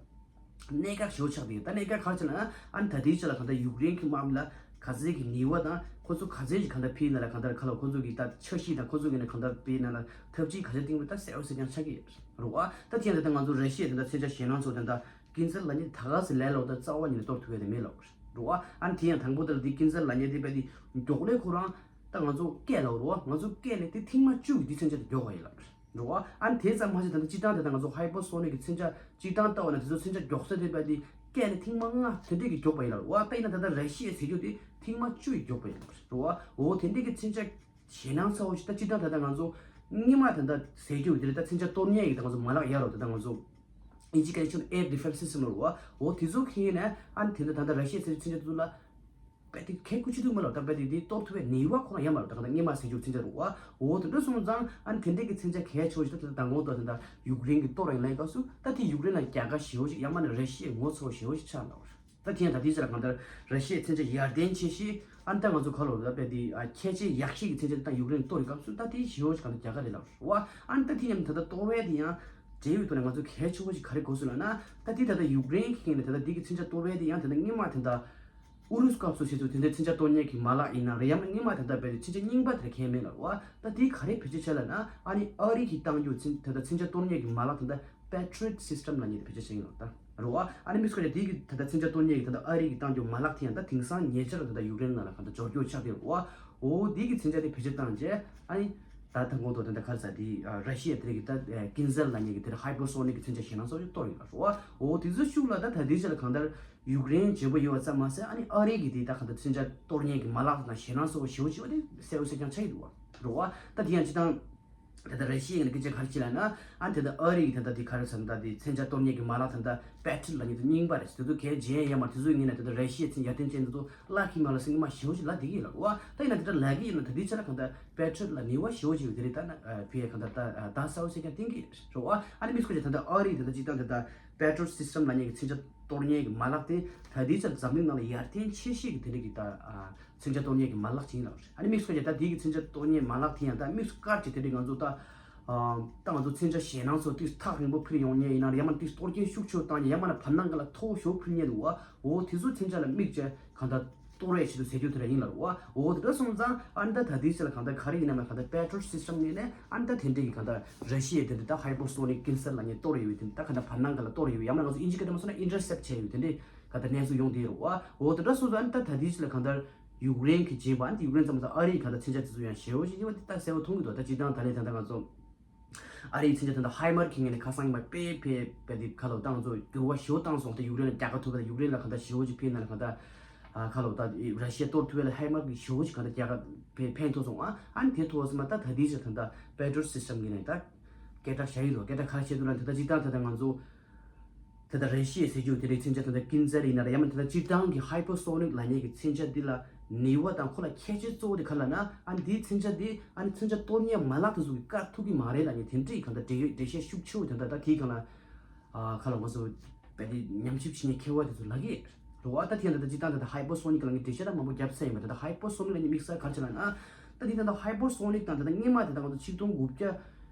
གནད་འགག་ཞེ་པོ་ཆགས་འདུག་ད་གནད་འགག་ག་རེ་ཟེར་ན་ཨ་ནི་ད་ལྟའི་ཆ་ལ་གང་ལྟར་ཡུཀ་རེན་གྱི་དམག་མི་ལ་ག་ཚད་ཀྱི་ནུས་པ་དང་ཁོ་ཚོ་ག་ཚད་ཀྱི་གང་ལྟར་ཕིའི་ནང་ལ་གང་ལྟར་ཁ་ལ་ཁོ་ཚོ་གི་ད་འཆར་གཞི་དང་ཁོ་ཚོ་གི་ནང་གང་ལྟར་ཕིའི་ནང་ལ་འཐབ་ཇུས་ག་ཚད་བཏིང་བ་ད་གསལ་པོ་གསལ་རྐྱང་ཆགས་ཀྱི་ཡོད་རེད་བ། ད་དེ་ཡང་ད་ལྟ་ང་ཚོ་ར་ཤི་ཡ་ད་ལྟ་མཚོན་ཆ་ཞེད་སྣང་ཚོ་ད་ལྟ་ཀིན་ཙལ་ལབ་མཁན་ད་ག་ཚད་ལས་ལོག་ད་རྩ་བ་ཉིད་ནས་གཏོར་ཐུབ་ཡ་དེ་མེད་ལབ་རེད་བ། ཨ་ནི་དེ་ཡང་དང་པོ་ད་ལ་དེ་ཀིན་ཙལ་ལབ་མཁན་དེ་དཔེ་དེ་མགྱོགས་ལས་ཁོ་རང་ད་ང་ཚོ་སྐད་ལབ་རེད་བ། ང་ཚོ་སྐད་ལས་དེ་ཐེངས་མ་བཅུ་གི་དེ་མཚོན་ཆ་དེ་མགྱོགས་པ་ཡིན་ལབ་རེད། འགྲོ་བ། ཨ་ནི་དེ་ཙམ་མ་ཟད་ད་ལྟ་སྤྱིར་བཏང་དེ་ད་ང་ཚོ་ཧའི་པར་སོ་ནིག་གི་མཚོན་ཆ་སྤྱིར་བཏང་ལྟ་བ་ན་དེ་ཚོ་མཚོན་ཆ་མགྱོགས་ས་དེ་བས་དེ་སྐད་ནི་ཐེངས་མ་ལྔ་དེ་འདྲས་ཀྱི་མགྱོགས་པ་ཡིན་ལ། འོ་ད་ཡིན་ན་ད་ལྟ་ར་ཤི་ཡའི་ཟེར་རྒྱུ་དེ་ཐེངས་མ་བཅུ་ཡི་མགྱོགས་པ་ཡིན་ལ། འགྲོ་བ། འོ་དེ་འདྲས་ཀྱི་མཚོན་ཆ་ཞེད་སྣང་ཚ་བོ་ཞིག་ད་སྤྱིར་བཏང་ད་ལྟ་ང་ཚོ་སྔོན་མ་ད་ལྟ་ཟེར་རྒྱུ་དེ་རེད། ད་མཚོན་ཆ་གཏོར་མཁན་གྱི་ད་ང་ཚོ་མ་ལག་ཡ་རོ་ད་ལྟ་ང་ཚོ་ཨིན་ཇི་སྐད་ཆ་ཨེར་ཌི་ཕེན་སི་སི་སི་ཊམ་ལ། འོ་དེ་ཚོ་ཁྱེར་ནས་ཨ་ནི་དེ་འདྲ་ད་ལྟ་ར་ཤི་ཡའི་ཟེར་མཚོན་ཆ་དེ་ཚོ་ལ། དཔེ་དེ་གལ་ཁུ་ཆུ་ཐུག་མ་ལབ་ད་དཔེ་དེ་དེ་གཏོར་ཐུབ་པའི་ནུས་པ་ཁོ་རང་ཡང་མ་ལབ་ད་ག་ད་སྔོན་མ་ཟེར་རྒྱུ་མཚོན་ཆ་རུ་བ། འོ་དེ་འདྲ་སོང་ཙང་ཨ་ནི་དེ་འདྲས་ཀྱི་མཚོན་ཆ་གལ་ཆེ་བོ་ཞིག་ད་དེ་དང་གོང་དུ་དེ་འདྲ་ཡུཀ་རེན་གྱི་གཏོར་ཡིན་ལབ་སྐབས་སུ་ད་དེ་ཡུཀ་རེན་ལ་རྒྱལ་ཁ་ཞེ་བོ་ཞིག་ཡང་མ་ནི་ར་ཤི་ཡའི་ངོ་ཚ་བོ་ཞེ་བོ་ཞིག་ཆགས་འདུག་ད་དེ་ཡང་ད་དེའི་ཆ་ལ་གང་ལྟར་ར་ཤི་ཡའི་མཚོན་ཆ་ཡར་ལྡན་ཆེ་ཤོས་ཨ་ནི་ད་ང་ཚོ་ག་ལོ་ད་དཔེ་དེ་ཁྱད་ཆེ་ཡག་ཤོས་ཀྱི་མཚོན་ཆ་དེ་ད་ཡུཀ་རེན་གཏོར་ཡི་སྐབས་སུ་ད་དེ་ཞེ་བོ་ཞིག་གང་ལྟར་རྒྱལ་ཁ་རེད་ལབ་རུ་བ། ཨ་ནི་ད་དེ་མཉམ་ད་ད་གཏོར་བས་དེ་ཡང་འབྲེལ་ཡོད་ཐོག་ནས་ང་ཚོ་གལ་ཆེ་བོ་ཞིག་ག་རེ་གོ་སོང་ལབ་ན་ད་དེ་ད་ད་ཡུཀ་རེན་གྱི་ནས་ད་ད་དེ་གི་མཚོན་ཆ་གཏོར་བས་དེ་ཡང་ད་ད་སྔོན་མ་ད་ད། ཨུ་རུ་སུ་སྐབས་སུ་བྱས་ཚུལ་དེ་འདྲའི་མཚོན་ཆ་གཏོར་མཁན་གྱི་མ་ལག་ཡིན་ན་རེད། ཡང་ན་སྔོན་མ་དེ་འདྲ་བས་མཚོན་ཆ་རྙིང་པ་དེ་འདྲ་གང་ཡང་མེད་ལ། འོ་ད་དེ་ག་རེ་བེད་སྤྱོད་བྱས་ལབ་ན་ཨ་ནི་ཨ་རི་གིས་བཏང་རྒྱུ་མཚོན་ད་ལྟ་མཚོན་ཆ་གཏོར་མཁན་གྱི་མ་ལག་དེ་འདྲ་Patriot System ལབ་མཁན་དེ་བེད་སྤྱོད་བྱས་ཡིན་ལ་ད་རེད་བ། ཨ་ནི་དམིགས་སུ་བཀར་ཏེ་དེ་གི་ད་ལྟ་མཚོན་ཆ་གཏོར་མཁན་གྱི་ད་ལྟ་ཨ་རི་གིས་བཏང་རྒྱུ་མ་ལག་དེ་ཡང་ད་དེང་སང་ཉེ་ཆར་ད་ལྟ་ཡུཀ་རེན་ནང་ལ་གང་ལྟར་འབྱོར་རྒྱུ་ཆགས་བསྡད་ཡོད་རེད་བ། འོ་དེ་གི་མཚོན་ཆ་དེ་བེད་སྤྱོད་བཏང་རྗེས་ཨ་ནི་ད་ད་གོང་དུ་ད་ལྟ་ག་རེ་ཟེར་དེ་ར་ཤི་ཡ་དེ་རིགས་ཀྱི་ད་ཀིན་ཙལ་ལབ་མཁན་གྱི་དེ་རིང་Hypersonic གི་མཚོན་ཆ་ཞེད་སྣང་ཚ་བོ་ཞིག་གཏོར་ཡོད་ལ་རེད་བ། འོ་དེ་ཚོ་ཤུགས་ལ་ད་ད་ལྟའི་ཆ་ལ་གང་ལྟར། ཡུཀ་རེན་བརྗེ་པོ་ཡོད་པ་ཙམ་མ་ཟད་ཨ་ནི་ཨ་རི་གི་དེ་ད་གང་ལྟར་མཚོན་ཆ་གཏོར་མཁན་གྱི་མ་ལག་དང་ཞེད་སྣང་ཚ་བོ་ཞེ་པོ་ཅིག་ཡོད་དེ་གསལ་པོ་གསལ་རྐྱང་ཆགས་ཀྱི་འདུག་བ། རེད་བ། ད་དེ་ཡང་སྤྱིར་བཏང་ད་ལྟ་ར་ཤི་ཡ་ནས་སྐད་ཆ་ག་རེ་བྱེད་ལབ་ན་ཨ་ནི་ད་ལྟ་ཨ་རི་གི་ད་ལྟ་དེ་ག་རེ་ཟེར་ན་ད་དེ་མཚོན་ཆ་གཏོར་མཁན་གྱི་མ་ལག་ད་ལྟ་Patriot ལབ་མཁན་དེ་རྙིང་པ་རེད། དེ་ཚོ་གས་རྗེས་ཡང་མ་དེ་ཚོའི་ངོས་ནས་ད་ལྟ་ར་ཤི་ཡ་ཚན་ཡར་ཐོན་ཅན་དེ་ཚོ་བརླག་གི་མ་ལ་སེང་མ་ཞེ་པོ་ཅིག་ལབ་བསྡད་ཀྱི་ཡོད་ལ། རེད་བ། ད་ཡིན་ན་དེ་འདྲ་ལབ་ཀྱི་ཡོད་ན་ད་དེའི་ཆ་ལ་གང་ལྟར་Patriot ལ་ནུས་པ་ཞེ་པོ་ཅིག་ཡོད་དེ་རེད། ད་ན་ཕི་ཡ་གང་ལྟར་ད་ད་གསལ་པོ་གསལ་རྐྱང་བསྟན་གྱི་རེད་བ། ཨ་ནི་དམིགས་སུ་བཀར་ད་ཨ་རི་ད་ལྟ་སྤྱིར་བཏང་ད་ལྟ་Patriot System ལབ་མཁན་གྱི་མཚོན་ཆ་གཏོར་མཁན་གྱི་མ་ལག་དེ་ད་ལྟའི་ཆར་འཛམ་གླིང་ནང་ལ་ཡར་ཐོན་ཆེ་ཤོས་ཀྱི་དེ་འདྲ་གི་ད་མཚོན་ཆ་གཏོར་མཁན་གྱི་མ་ལག་ཅིག་ཡིན་ལབ་རེད། ཨ་ནི་དམིགས་སུ་བཀར་ད་དེ་གི་མཚོན་ཆ་གཏོར་མཁན་མ་ལག་དེ་ཡང་ད་དམིགས་སུ་བཀར་གྱི་དེ་འདྲ་ང་ཚོ་ད་ད་ང་ཚོ་མཚོན་ཆ་ཞེད་སྣང་ཚོ་དུས་ཐག་རིང་པོ་འཕུར་ཡོང་མཁན་ཡིན་ན་ཡང་མ་དུས་གཏོར་སྐྱོན་ཤུགས་ཆེ་བཏང་མཁན་ཡང་མ་ན་བར་སྣང་ག་ལ་ཐོག་ཤོག་འཕུར་མཁན་འདུག་བ། འོ་དེ་ཚོ་མཚོན་ཆ་ལ་དམིགས་བྱས་གང་ལྟར། གཏོར་བའི་ཆེད་དུ་ཟེར་རྒྱུ་དེ་འདྲ་ཡིན་ལ། འོ་འོ་དེ་འདྲ་སོང་ཙང་ཨ་ནི་ད་ད་ལྟའི་ཆ་ལ་གང་ལྟར་ག་རེ་ཡིན་ན་མ་གང་ལྟར་Patriot System ངོས་ནས་ཨ་ནི་ད་དེ་འདྲ་ཡི་གང་ལྟར་ར་ཤི་ཡའི་དེ་འདྲ་ད་Hypersonic Missile ལབ་མཁན་གཏོར་ཡོད་དེ་འདྲ་ད་གང་ལྟར་བར་སྣང་ག་ལ་གཏོར་ཡོད། ཡང་མིན་ང་ཚོ་དབྱིན་ཇི་སྐད་དུ་མ་སོང་ན་Intercept བྱས་ཡོད་དེ་འདྲ་གང་ལྟར་གནས་ཚུལ་ཡོང་བསྡད་ཡོད་རེད། འོ་འོ་དེ་འདྲ་སོང་ཙང་ཨ་ནི་ད་ད་ལྟའི་ཆ་ལ་གང་ལྟར་ཡུཀ་རེན་གྱི་རྗེས་མ་ཨ་ནི་ད་ཡུཀ་རེན་ཙམ་ཙམ་ཨ་རིའི་གང་ལྟར་མཚོན་ཆ་དེ་ཚོ་ཡང་ཞེ་པོ་ཅིག་ཡོད་པ་དེ་ད་གསལ་པོ་མཐོང་གི་འདུག་ད་སྤྱིར་བཏང་ད་ལན་ད་ལྟ་ང་ཚོ། ཨ་རིའི་མཚོན་ཆ་དེ་འདྲ་ཧའི་མར་གྱི་ངོས་ནས་ཁ་སང་ཉི་མ་དཔེ་དཔེ་དཔེ་དེ་ཁ་ལོ་བཏང་ཚོ་འགྱུར་བ་ཞེ་པོ་བཏང་སོང་སྟེ་ཡུཀ་རེན་ལ་རྒྱལ་ཁ་ཐོབ་པ་དང་ཡུཀ་རེན་ལ་གང་ལྟར་ཞེ་པོ་ཅིག་ཕན་ན་ལ་གང་ལྟར་ཁ་ལོ་ད་ར་ཤི་ཡ་གཏོར་ཐུབ་པ་ལ་ཧའི་མར་གྱི་ཞེ་པོ་ཅིག་གང་ལྟར་རྒྱལ་ཁ་ཕན་ཕན་ཐོགས་སོང་ཨ། ཨ་ནི་དེ་ཐོག་སོང་མ་ད་ད་དེའི་ཆ་ད་ལྟ་པེ་ཏྲོ་སི་སི་ཊམ་གྱི་ནས་ད་སྐད་གྲགས་བཞག་ཡིན་ལོ། སྐད་གྲགས་ཁ་ཤས་འདུག་ལ་ད་ད་སྤྱིར་བཏང་ད་ད་ང་ཚོ། དེ་ལྟར་ར་ཤི་ཡའི་ཟེར་རྒྱུ་དེ་རིགས་མཚོན་ཆ་དེ་འདྲ་ཀིན་ཙེར་ཡིན་ན་ར་ཡང་མིན་དེ་ལྟར་སྤྱིར་བཏང་གི་Hypersonic ལབ་མཁན་གྱི་མཚོན་ཆ་འདི་ལ་ནུས་པ་དང་ཁོ་ལ་ཁྱད་ཆོས་གཙོ་བོ་དེ་ག་ལབ་ན་ཨ་འདིའི་མཚོན་ཆ་འདི་ཨ་ནི་མཚོན་ཆ་གཏོར་མཁན་མ་ལག་དེ་ཚོ་གིས་བཀག་ཐུབ་ཀྱི་མ་རེད་ལབ་མཁན་དེ་འདྲའི་གང་ལྟར་འགྲེལ་འགྲེལ་བཤད་ཤུགས་ཆེ་བོ་དེ་འདྲ་ད་དེའི་སྒང་ལ་ཨ་ཁ་ལ་ང་ཚོ་བལ་ཏེ་ཉམས་ཞིབ་བྱེད་མཁན་མཁས་པ་དེ་ཚོ་ལབ་ཀྱི་རེད་བ། ད་དེ་ཡང་ད་ལྟ་སྤྱིར་བཏང་ད་ལྟ་Hypersonic ལབ་མཁན་འགྲེལ་བཤད་ད་མང་པོ་བརྒྱབ་ཚར་ཡིན་པ། ད་ལྟ་Hypersonic ལབ་མཁན་དམིགས་བསལ་ག་རེ་བྱས་ལབ་ན་ད་དེ་ད་ལྟ་Hypersonic དང་ད་ལྟ་སྔོན་མ་དེ་ད་ང་ཚོ་ཆིག་སྟོང་དགུ་བརྒྱ་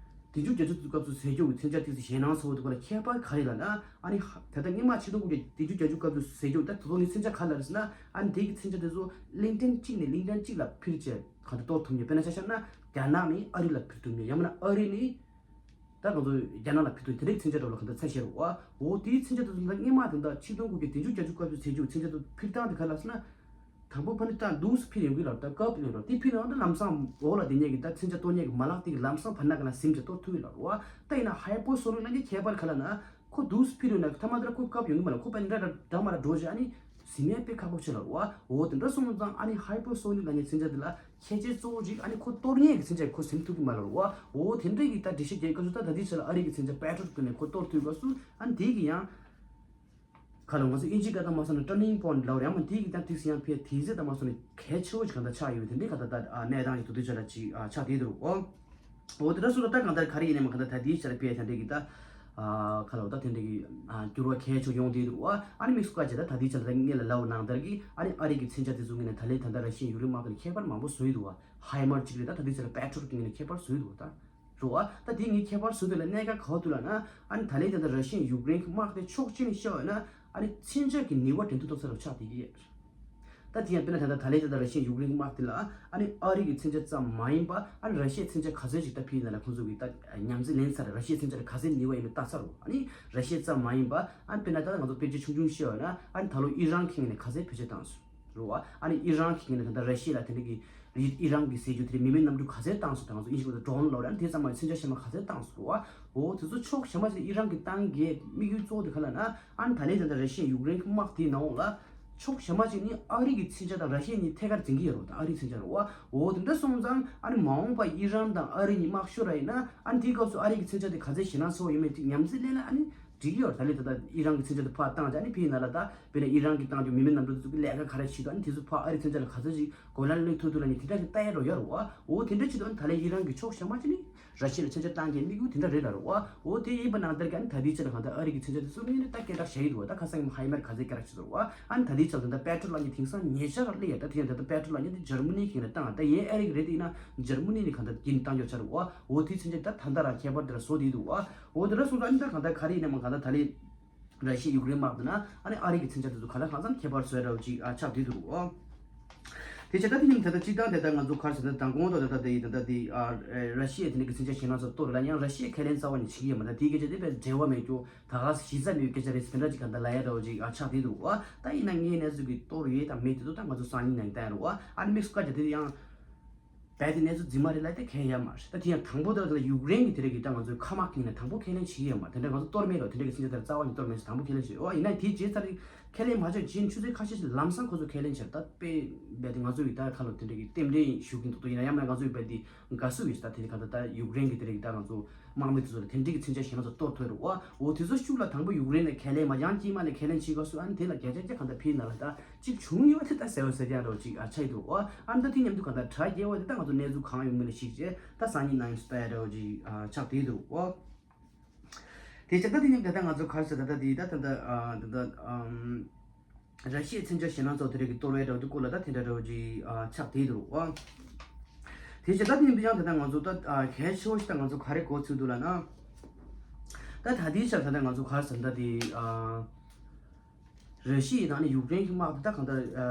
བདུན་ཅུ་བརྒྱད་ཅུ་སྐབས་སུ་ཟས་སྐྱོབ་ཀྱི་མཚོན་ཆ་དེ་ཚོ་ཞེད་སྣང་ཚ་བོ་དེ་ག་ལ་ཁྱད་པར་ག་རེ་ལབ་ན། ཨ་ནི་ཧ་ད་ལྟ་སྔོན་མ་ཆིག་སྟོང་དགུ་བརྒྱ་བདུན་ཅུ་བརྒྱད་ཅུ་སྐབས་སུ་ཟས་སྐྱོབ་ད་དེ་ཚོ་ནི་མཚོན་ཆ་ག་རེ་ལབ་རེད་ཟེར་ན། ཨ་ནི་དེ་གི་མཚོན་ཆ་དེ་ཚོ་གླིང་ཕྲན་གཅིག་ནས་གླིང་ཕྲན་གཅིག་ལ་འཕུར་བྱས་ག་འདྲ་གཏོར་ཐུབ་མཁན། དཔེར་ན་ཆ་བཞག་ན་རྒྱ་ནག་ནས་ཨ་རི་ལ་འཕུར་ཐུབ་མཁན། ཡང་མིན་ན་ཨ་རི་ནས་ད་ང་ཚོ་རྒྱ་ནག་ལ་འཕུར་ཐུབ་དེ་འདྲའི་མཚོན་ཆ་འདྲ་བོ་ལ་ག་འདྲ་ཚད་བཤད་རེད་བ། འོ་དེའི་མཚོན་ཆ་དེ་ཚོ་ད་སྔོན་མ་དེ་འདྲ་ཆིག་སྟོང་དགུ་བརྒྱ་བདུན་ཅུ་བརྒྱད་ཅུ་སྐབས་སུ་ཟས་སྐྱོབ་མཚོན་ཆ་དེ་འཕུར་སྟངས་དེ་ག་ལབ་ཟེར་ན། དང་པོ་ཕ་ནི་ད་འདུག་སེ་འཕུར་ཡོང་གི་ལབ། ད་སྐབས་ཡོད་རེད། དེ་འཕུར་ཡོང་ད་ལམ་སང་འོག་ལ་དེ་ནས་གི་ད་མཚོན་ཆ་གཏོར་མཁན་གི་མ་ལག་དེ་གི་ལམ་སང་བར་ན་ག་ན་ཟིན་བྱས་གཏོར་ཐུབ་ཡོད་ལབ་རེད་བ། ད་ཡིན་ན་ཧའི་པར་སོ་ནིག་ལབ་མཁན་ཁྱད་པར་ག་ལབ་ན། ཁོ་འདུག་སེ་འཕུར་ཡོང་ན་ཐ་མ་དེ་ལ་ཁོ་སྐབས་ཡོང་གི་མ་རེད། ཁོ་ཕ་ནི་འདྲ་འདྲ་འདྲ་མ་འདྲ་འགྲོ་བྱས། ཨ་ནི་ཟིན་ཡས་དཔེ་ཁག་པོ་ཆེ་ལབ་རེད་བ། འོ་དེ་འདྲ་སོང་ཙང་ཨ་ནི་ཧའི་པར་སོ་ནིག་ལབ་མཁན་མཚོན་ཆ་དེ་ལ་ཁྱད་ཆོས་གཙོ་བོ་གཅིག་ཨ་ནི་ཁོ་གཏོར་མཁན་གི་མཚོན་ཆ་ཁོ་ཟིན་ཐུབ་ཀྱི་མ་རེད་བ། འོ་དེ་འདྲ་གི་ད་འགྲེལ་བཤད་རྒྱག་སྐབས་སུ་ད་ད་ལྟའི་ཆ་ལ་ཨ་རི་གི་མཚོན་ཆ་པེ་ཊྲོལ་ཀྱིས་ནས་ཁོ་གཏོར་ཐུབ་སྐབས་སུ་ཨ་ནི་དེ་གི་ཡང་ག་ལ་ང་ཚོ་དབྱིན་ཇིའི་སྐད་དང་མ་སོང་ན་ཊར་ནིང་པོའིན་ཊི་ལབ་རེད། ཡང་མིན་དེ་གི་ད་ཏིག་སེ་ཡང་ཕལ་དེ་ཚེ་ད་མ་སོང་ན་གལ་ཆེ་བོ་ཞིག་གང་ལྟར་ཆགས་ཡོད། དེ་འདྲའི་ག་ད་ད་གནས་སྟངས་ཀྱི་དུ་དུ་ཆ་ལ་ཅིག་ཆགས་བསྡད་འདུག་ཨོ། འོ་དེ་འདྲ་སོང་ཙང་ད་གང་ལྟར་ག་རེ་ཡིན་ནའི་མ་གང་ལྟར་ད་ལྟའི་ཆར་ཕལ་དེ་འདྲའི་གི་ད་ག་ལ་འོ་ད་དེ་འདྲའི་གི་འགྱུར་བ་གལ་ཆེ་ཡོང་བསྡད་འདུག་ཨ། ཨ་ནི་དམིགས་སུ་བཀར་བྱས་ད་ད་ལྟའི་ཆར་ད་ངེད་ལ་ལབ་པ་ནང་ལྟར་གི་ཨ་ནི་ཨ་རི་གི་མཚོན་ཆ་དེ་ཚོ་ངེད་ནས་ད་ལན་ད་ལྟ་ར་ཤི་ཡའི་ཡུཀ་རེན་དམག་དེ་ལ་ཁྱད་པར་མང་པོ་བཟོ་ཡི་འདུག་བ། ཧའི་མར་གཅིག་རེད། ད་ད་ལྟའི་ཆར་པེ་ཊྲོལ་གི་ངེད་ནས་ཁྱད་པར་བཟོ་ཡི་འདུག་བ་ད། རེད་བ། ད་དེ་ངས་ཁྱད་པར་བཟོ་དུས་ལ་གནད་འགག་ག་བ་འདུག་ལབ་ན། ཨ་ནི་ད་ལན་ད་ལྟ་ར་ཤི་ཡ་ཡུཀ་རེན་གྱི་དམག་དེ་ཕྱོགས་གཅིག་ནས་བཤད་པ་ཡིན་ན། ཨ་ནི་མཚོན་ཆ་གི་ནུས་པ་འགྲན་བསྡུར་གཏོང་ས་རུ་ཆགས་བསྡད་ཀྱི་ཡོད། ད་དེ་ཡང་དཔེར་ན་ད་ལྟ་ད་ལན་ད་ལྟ་ར་ཤི་ཡ་ཡུཀ་རེན་གྱི་དམག་དེ་ལ་ཨ་ནི་ཨ་རི་གི་མཚོན་ཆ་ཙམ་མ་ཡིན་པ། ཨ་ནི་ར་ཤི་ཡའི་མཚོན་ཆ་ག་ཚོད་ཅིག་ད་ཕུད་ཡིན་ན་ལ་ཁོང་ཚོ་གིས་ད་ཉམས་ཚོད་ལེན་ཚར། ར་ཤི་ཡའི་མཚོན་ཆ་ལ་ག་ཚོད་ནུས་པ་ཡིན་པ་ལྟ་ཚར་རོ། ཨ་ནི་ར་ཤི་ཡ་ཙམ་མ་ཡིན་པ། ཨ་ནི་དཔེར་ན་ད་ལྟ་ང་ཚོ་དཔེར་བརྗོད་ཆུང་ཆུང་བཤད་པ་ཡིན་ན། ཨ་ནི་ད་ལོ་ཨི་རན་གྱི་ངོས་ནས་ག་ཚོད་བེད་སྤྱོད་བཏང་སོང་། རེད་བ། ཨ་ནི་ཨི་རན་གྱི་ངོས་ནས་ད་ལྟ་ར་ཤི་ཡ་ལ་དེ་འདྲ་གི་ཨི་ཨི་རན་གྱི་ཟས་རྒྱུ་དེ་འདྲ་མི་མེད་གནམ་གྲུ་ག་ཚད་བཏང་སོང་། ད་ང་ཚོ་ཨིན་ཇི་སྐད་དུ་ཌོ་རོན་ལབ་རེད། ཨ་ནི་དེ་ཙམ་མ་ཡིན་མཚོན་ཆ་གཞན་པ་ག་ཚད་བཏང་སོང་། རེད་བ། འོ་དེ་ཚོ་ཕྱོགས་གཞན་པ་ཞིག་ཨི་རན་གྱིས་བཏང་གི་དམིགས་ཡུལ་གཙོ་བོ་དེ་ག་ལབ་ན། ཨ་ནི་ད་ལན་ད་ལྟ་ར་ཤི་ཡ་ཡུཀ་རེན་གྱི་དམག་དེའི་ནང་འོག་ལ་ཕྱོགས་གཞན་པ་ཞིག་ནི་ཨ་རི་གི་མཚོན་ཆ་དང་ར་ཤི་ཡ་གཉིས་ཐད་ཀར་འཛིང་གི་ཡོད་རེད་བ། ད་ཨ་རིའི་མཚོན་ཆ་རེད་བ། འོ་དེ་འདྲ་སོང་ཙང་ཨ་ནི་མ་འོངས་པ་ཨི་རན་དང་ཨ་རི་གཉིས་དམག་ཤོར་བ་ཡིན་ན། ཨ་ནི་དེའི་སྐབས་སུ་ཨ་རི་གི་མཚོན་ཆ་དེ་ག་ཚད་ཞེད་སྣང་ཚ་བོ་ཡོད་མེད་ཅིག་ཉམས་ཚོད་ལེན་ན་ཨ་ནི་འགྲིག་གི་ཡོད་རེད། ད་ལན་ད་ལྟ་ཨི་རན་གྱི་མཚོན་ཆ་དེ་ཕར་བཏང་བྱས། ཨ་ནི་དཔེར་ན་ལ་ད་དཔེར་ན་ཨི་རན་གྱིས་བཏང་རྒྱུ་མི་མེད་གནམ་གྲུ་དེ་ཚོ་གིས་ལས་ཀ་ག་རེ་བྱེད་འདུག་ཨ་ནི་དེ་ཚོ་ཕར་ཨ་རིའི་མཚོན་ཆ་ལ་ག་ཚོད་ཅིག་གོ་ལ་སླེབས་ཐུབ་འདུག་ལབ་མཁན་དེ་འདྲ་ཞིག་ལྟ་ཡ་འགྲོ་ཡ་རེད་བ། འོ་དེ་འདྲ་བྱེད་དུས་ཨ་ནི་ད་ལན་ཨི་རན་གྱི་ཕྱོགས་གཞན་པ་ཅིག་ནི་ར་ཤི་ཡ་ལ་མཚོན་ཆ་བཏང་རྒྱུའི་དམིགས་ཡུལ་དེ་འདྲ་རེད་ལབ་རེད་བ། འོ་དེ་ཡིན་པ་ནང་ལྟར་གྱི་ཨ་ནི་ད་ལྟའི་ཆ་ལ་གང་ལྟར་ཨ་རི་གི་མཚོན་ཆ་དེ་ཚོ་དངོས་གནས་ད་སྐད་གྲགས་བཞག་གི་འདུག་བ། ད་ཁ་སང་ཧའི་མར་ག་ཚད་སྐད་གྲགས་ཆེ་འདུག་བ། ཨ་ནི་ད་ལྟའི་ཆ་ལ་ད་ལྟ་པེ་ཊྲོལ་ལབ་མཁན་དེང་སང་ཉེ་ཆར་སླེབས་ཡ། ད་དེ་ཡང་ད་ལྟ་པེ་ཊྲོལ་ལབ་མཁན་དེ་འཇར་མ་ནི་གི་ངོས་ནས་བཏང་། ད་ཡིན་ཨ་རི་གི་རེད་དེ་ཡིན་ན་འཇར་མ་ནི་ནས་གང་ལྟར་རྒྱུན་བཏང་ཡོད་ཆ་རེད་བ། འོ་དེའི་མཚོན་ཆ་ད་ད་ལྟ་རང་ཁྱད་པར་དེ་འདྲ་བཟོ་བསྡད་འདུག་བ། འོ་དེ་འདྲ་སོང་ཙང་ཨ་ནི་ད་གང་ལྟར་ག་རེ་ཡིན་ན་མ་གང་ལྟར་ད་ལན་ར་ཤི་ཡ་ཡུཀ་རེན་དམག་དེ་ན་ཨ་ནི་ཨ་རི་གི་མཚོན་ཆ་དེ་ཚོ་ག་ལ་གང་འཚམ་ཁྱད་པར་བཟོ་ཡ་འདྲ་བོ་ཅིག་ཨ་ཆགས་བསྡད་འདུག་བ། དེ་བྱས་ད་དེ་ཉིན་ད་ལྟ་སྤྱིར་བཏང་དེ་ལྟར་ང་ཚོ་ག་རེ་ཟེར་ན་མདང་དགོང་དང་ད་ལྟ་དེ་ད་ལྟ་དེ་ཨ་ར་ཤི་ཡས་དེ་འདྲ་གི་མཚོན་ཆ་ཞེད་སྣང་ཚ་བོ་གཏོར་ལབ་ན་ཡང་ར་ཤི་ཡས་ཁས་ལེན་རྩ་བ་ནས་བྱེད་ཀྱི་ཡོད་མ་རེད། དེའི་སྐད་ཆ་དེ་དཔེ་འབྲེལ་བ་མེད་རྒྱུ་ད་ག་སེ་གཞི་རྩ་མེད་པའི་སྐད་ཆ་རེད་ཟེར་དེ་འདྲ་ཅིག་གང་ལྟར་ལབ་ཡ་འདྲ་བོ་ཅིག་ཨ་ཆགས་བསྡད་འདུག་བ། ད་ཡིན་ན་ངའི་གནས་ཚུལ་གྱི་གཏོར་ཡོད་དང་མེད་དེ་ཚོ་ད་ང་ཚོ་སང་ཉིན་ནང་བལྟ་ཡ་རེད་བ། ཨ་ནི་དམིགས་སུ་བཀར་བྱས་དེ་ཡང་རྦད་དེ་གནས་ཚུལ་རྫུན་མ་རེད་ལབ་དེ་གང་ཡང་ཡོད་མ་རེད། ད་དེ་ཡང་དང་པོ་དེ་ལ་ད་ལྟ་ཡུཀ་རེན་གྱི་དེ་འདྲ་གི་ད་ང་ཚོའི་མཁའ་དམག་གི་ནས་དང་པོ་ཁས་ལེན་བྱེད་ཀྱི་ཡོད་མ་རེད། དེ་འདྲ་ང་ཚོ་གཏོར་མེད་རོགས་དེ་འདྲ་གི་མཚོན་ཆ་དེ་རྩ་བ་ནས་གཏོར་མེད་ཟེར་དང་པོ་ཁས་ལེན་བྱེད། འོ་ཡིན་ན་དེའི་རྗེས་ཚར་ཁས་ལེན་མ་བྱས་རྗེས་ཆུ་ཚོད་ཁ་ཤས་ཤིག་ལམ་སང་ཁོ་ཚོ་ཁས་ལེན་བྱས། ད་དཔེ་རྦད་དེ་ང་ཚོ་ཡི་ད་ཁ་ལོ་དེ་འདྲ་གི་རྟེན་འབྲེལ་ཞུ་གིན་འདུག་ཏོ། ཡིན་ན་ཡང་ན་ང་ཚོ་ཡི་རྦད་དེ་དགའ་བསུ་ཡོད་ཤག་ད་དེ་ནི་ག་ད་ད་ཡུཀ་རེན་གྱི་དེ་རིགས་ད་ང་ཚོ་དམག་མི་དེ་ཚོ་ལ་དེ་འདྲ་གི་མཚོན་ཆ་ཞེད་སྣང་ཚ་གཏོར་ཐུབ་རེད་བ། འོ་དེ་ཚོ་ཤུགས་ལ་དང་པོ་ཡུཀ་རེན་ནས་ཁས་ལེན་མ་ཡང་དཀྱིལ་མ་ནས་ཁས་ལེན་བྱེད་དགོས་སུ། ཨ་ནི་དེ་ལ་བརྒྱ་ཆ་བརྒྱ་ག་ད་ཕིའི་ནང་ལ་ད་གཅིག་བྱུང་ཡོད་དེ་ད་ཟེར་བ་ཟེར་ཀྱང་རོ་གཅིག་ཨ་ཆ་ཡི་འདུག་བ། ཨ་ནི་ད་དེ་མཉམ་དུ་ག་ད་དྲ་རྒྱས་བ་དེ་ད་ང་ཚོ་གནས་ཚུལ་གང་ཡོང་མིན་ལ་གཞིགས་བྱས་ད་སང་ཉིན་ནང་ཡོང་སུ་ད་ཡ་རོ་གཅིག་ཨ་ཆགས་དེ་འདུག་བ། དེ་ཆ་ད་དེ་མཉམ་ད་ད་ང་ཚོ་ག་རེ་ཟེར་ད་ད་དེ་ད་ད་ད་ཨ་ད་ད་ཨམ། ར་ཤི་ཡའི་མཚོན་ཆ་ཞེད་སྣང་ཚ་བོ་དེ་རིགས་ཀྱི་གཏོར་བའི་འདྲ་བོ་དེ་སྐོར་ལ་ད་དེ་འདྲ་འདྲ་བོ་ཅིག་ཨ་ཆགས་བསྡད་འདུག་བ། དེ་བྱས་ད་དེ་ཡིན་དུས་ཡང་ད་ལྟ་ང་ཚོ་ད་ཨ་གལ་ཆེ་བོ་ཞིག་ད་ང་ཚོ་ག་རེ་གོ་ཚུལ་འདུག་ལབ་ན། ད་ད་ལྟའི་ཆར་ད་ལྟ་ང་ཚོ་ག་རེ་ཟེར་ད་དེ་ཨ་ར་ཤི་ཡའི་དང་ནི་ཡུཀ་རེན་གྱི་དམག་དེ་ད་གང་ལྟར་ཨ་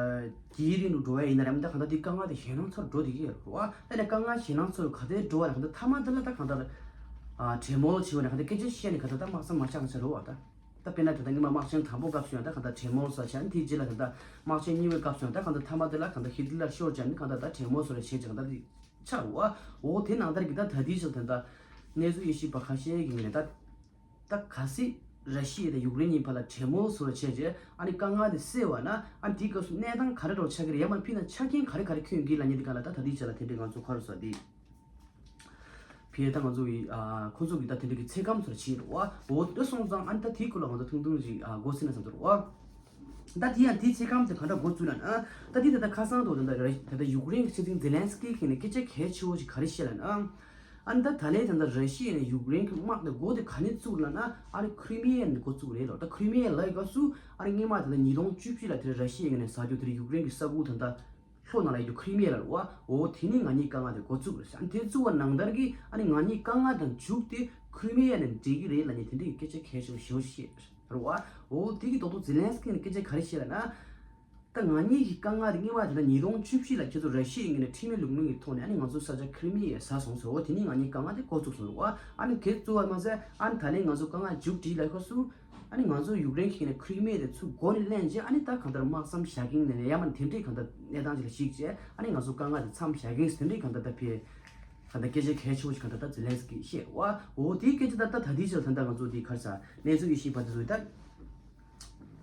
དེའི་རིང་དུ་འགྲོ་བ་ཡིན་ན་རེད་མ་ད་གང་ལྟར་དེ་དཀའ་ངལ་དེ་ཞེད་སྣང་ཚ་བོ་འགྲོ་བསྡད་ཀྱི་ཡོད་རེད་བ། ད་ནི་དཀའ་ངལ་ཞེད་སྣང་ཚ་བོ་ག་དེ་འགྲོ་བ་རེད། གང་ལྟར་མཐའ་མ་དེ་ལ་ད་གང་ལྟར་ཨ་གྲོས་མོལ་བྱས་པ་ནས་གང་ལྟར་སྐད་ཆ་བཤད་ནས་གང་ལྟར་ད་དམག་ས་མ་ཆགས་ན་ཆ་རེད་བ་ད། ད་དཔེར་ན་ད་ལྟ་སྔོན་མ་དམག་ཆེན་དང་པོ་སྐབས་སུ་ཡང་ད་གང་ལྟར་གྲོས་མོལ་ས་བྱས་ནས་དེའི་རྗེས་ལ་ད་ལྟ་དམག་ཆེན་གཉིས་པའི་སྐབས་སུ་ཡང་ད་གང་ལྟར་མཐའ་མ་དེ་ལ་གང་ལྟར་ཧི་ཏི་ལར་ཤོར་བྱས་ནས་གང་ལྟར་གྲོས་མོལ་སོགས་ལ་བྱས་ཀྱང་ད་དེ་ཆགས་རུང་བ། འོ་དེ་ནང་ལྟར་གྱི་ད་ད་ལྟའི་ཆར་ད་ལྟ་གནས་ཚུལ་དབྱེ་ཞིབ་པ་ཁ་ཤས་ཀྱི་ངོས་ནས་ད་ད་གལ་སྲིད་ར་ཤི་ཡ་དང་ཡུཀ་རེན་གཉིས་བར་ལ་གྲོས་མོལ་སོགས་ལ་བྱས་རྗེས་ཨ་ནི་དཀའ་ངལ་དེ་སེལ་བ་ན་ཨ་ནི་དེའི་སྐབས་སུ་གནས་སྟངས་ག་རེ་འདྲ་བོ་ཆགས་ཀྱི་རེད། ཡང་མ་ཕི་ན་ཆ་རྐྱེན་ག་རེ་ག་རེ་ཁྱོན་ཡོད་ཀྱི་ལབ་མཁན་དེ་ག་ལ་ད་ད་ལྟའི་ཆར་ལ་དེ་འདྲའི་ང་ཚོ་ག་རེ་ཟེར་དེ། ཕི་ཡ་ད་ང་ཚོ་ཡི་ཨ་ཁོ་ཚོ་གི་ད་དེ་འདྲ་གི་ཚེ་སྐམ་ཚོར་བྱེད་རོགས་ཨ། འོ་དེ་སོང་ཙང་ཨ་ནི་ད་དེའི་སྐོར་ལ་ང་ཚོ་ཐུང་ཐུང་ཞིག་ཨ་འགོ་ཚུགས་ན་བསམ་ཚོར་རོགས་ཨ། ད་དེ་ཡང་དེའི་ཚེ་སྐམ་དེ་ག་འདྲ་འགོ་བཙུགས་ན་ཨ། ད་དེ་ད་ལྟ་ཁ་སང་དུ་ད་ལྟ་ར་ད་ལྟ་ཡུཀ་རེན་གི་སྲིད་འཛིན་ཛེ་ལན་སི་ཀི་གིས་ནས་སྐད་ཆ་གལ་ཆེ་བོ་ཞིག་ག་རེ་བཤད་ལབ་ན་ཨ། ཨ་ནི་ད་ད་ལན་ད་ལྟ་ར་ཤི་ཡ་ནས་ཡུཀ་རེན་གི་དམག་དེ་འགོ་དེ་ག་ནས་བཙུགས་ལབ་ན་ཨ་ནི་ཁི་རི་མི་ཡ་ནས་འགོ་བཙུགས་རེད་ལོ། ད་ཁི་རི་མི་ཡ་ལབ་སྐབས་སུ་ཨ་ནི་སྔོན་མ་ད་ལྟ་ཉིས་སྟོང་བཅུ་བཞི་ལ་དེ་ར་ཤི་ཡ་ནས་ཟ་རྒྱུ་དེ་ཡུཀ་རེན་གི་ས་ཁུལ་ད་ལྟ། ལྷོ་ནང་ལ་ཡོད་རྒྱུ་ཁི་རི་མི་ཡ་ལ་རེད་བ། འོ་དེ་ནི་ང་གཉིས་དཀའ་ངལ་དེ་འགོ་བཙུགས་རེད་ཟེར། ཨ་ནི་དེ་བཙུགས་པ་ནང་ལྟར་གྱི་ཨ་ནི་ང་གཉིས་དཀའ་ངལ་དང་མཇུག་དེ་ཁི་རི་མི་ཡ་ནས་འགྲིག་གི་རེད་ལབ་མཁན་དེ་འདྲའི་སྐད་ཆ་གལ་ཆེན་པོ་ཞེ་པོ་ཅིག་བཤད་རེད་བ། འོ་དེ་གི་རྡོག་རྡོག་ཛི་ལན་སི་ཀི་ནས་སྐད་ཆ་ག་རེ་བཤད་ལབ་ན། ད་ང་གཉིས་ཀྱི་དཀའ་ངལ་དེ་སྔོན་མ་དེ་ལ་ཉིས་སྟོང་བཅུ་བཞི་ལ་ཁྱེད་ཚོ་ར་ཤི་ཡའི་ངོས་ནས་ཁྲིམས་མེད་ལུགས་མེད་ཀྱི་ཐོག་ནས་ཨ་ནི་ང་ཚོ་ས་ཆ་ཁི་རི་མི་ཡ་ཟ་སོང་ཟེར། འོ་དེ་ནི་ང་གཉིས་དཀའ་ངལ་དེ་འགོ་བཙུགས་སོང་རེད་བ། ཨ་ནི་དེ་བཙུགས་པ་མ་ཟད་ཨ་ནི་ད་ལན་ང་ཚོ་དཀའ་ངལ་མཇུག་སྒྲིལ་ལ་ཁ་སུ། ཨ་ནི་ང་ཚོ་ཡུཀ་རེན་གྱི་ནས་ཁི་རི་མི་ཡ་དེ་ཚུར་མགོ་ནས་ལེན་རྗེས་ཨ་ནི་ད་གང་ལྟར་དམག་མཚམས་བཞག་གིན་ནས་ཡ་མ་དེ་འདྲའི་གང་ལྟར་གནས་སྟངས་ཅིག་ལ་གཞིགས་རྗེས་ཨ་ནི་ང་ཚོ་དཀའ་ངལ་དེ་མཚམས་བཞག་གིན་དེ་འདྲའི་གང་ལྟར་ད་ཕེ་གང་ལྟར་སྐད་ཆ་གལ་ཆེ་བོ་ཞིག་གང་ལྟར་ད་ཛི་ལན་སི་ཀི་བཤད་རེད་བ། འོ་དེའི་སྐད་ཆ་ད་ད་ད་དེའི་ཆར་ད་ལྟ་ང་ཚོ་དེ་ག་རེ་ཟ་གནས་ཚུལ་ཡེ་ཤེས་པ་དེ་ཚོ་ད།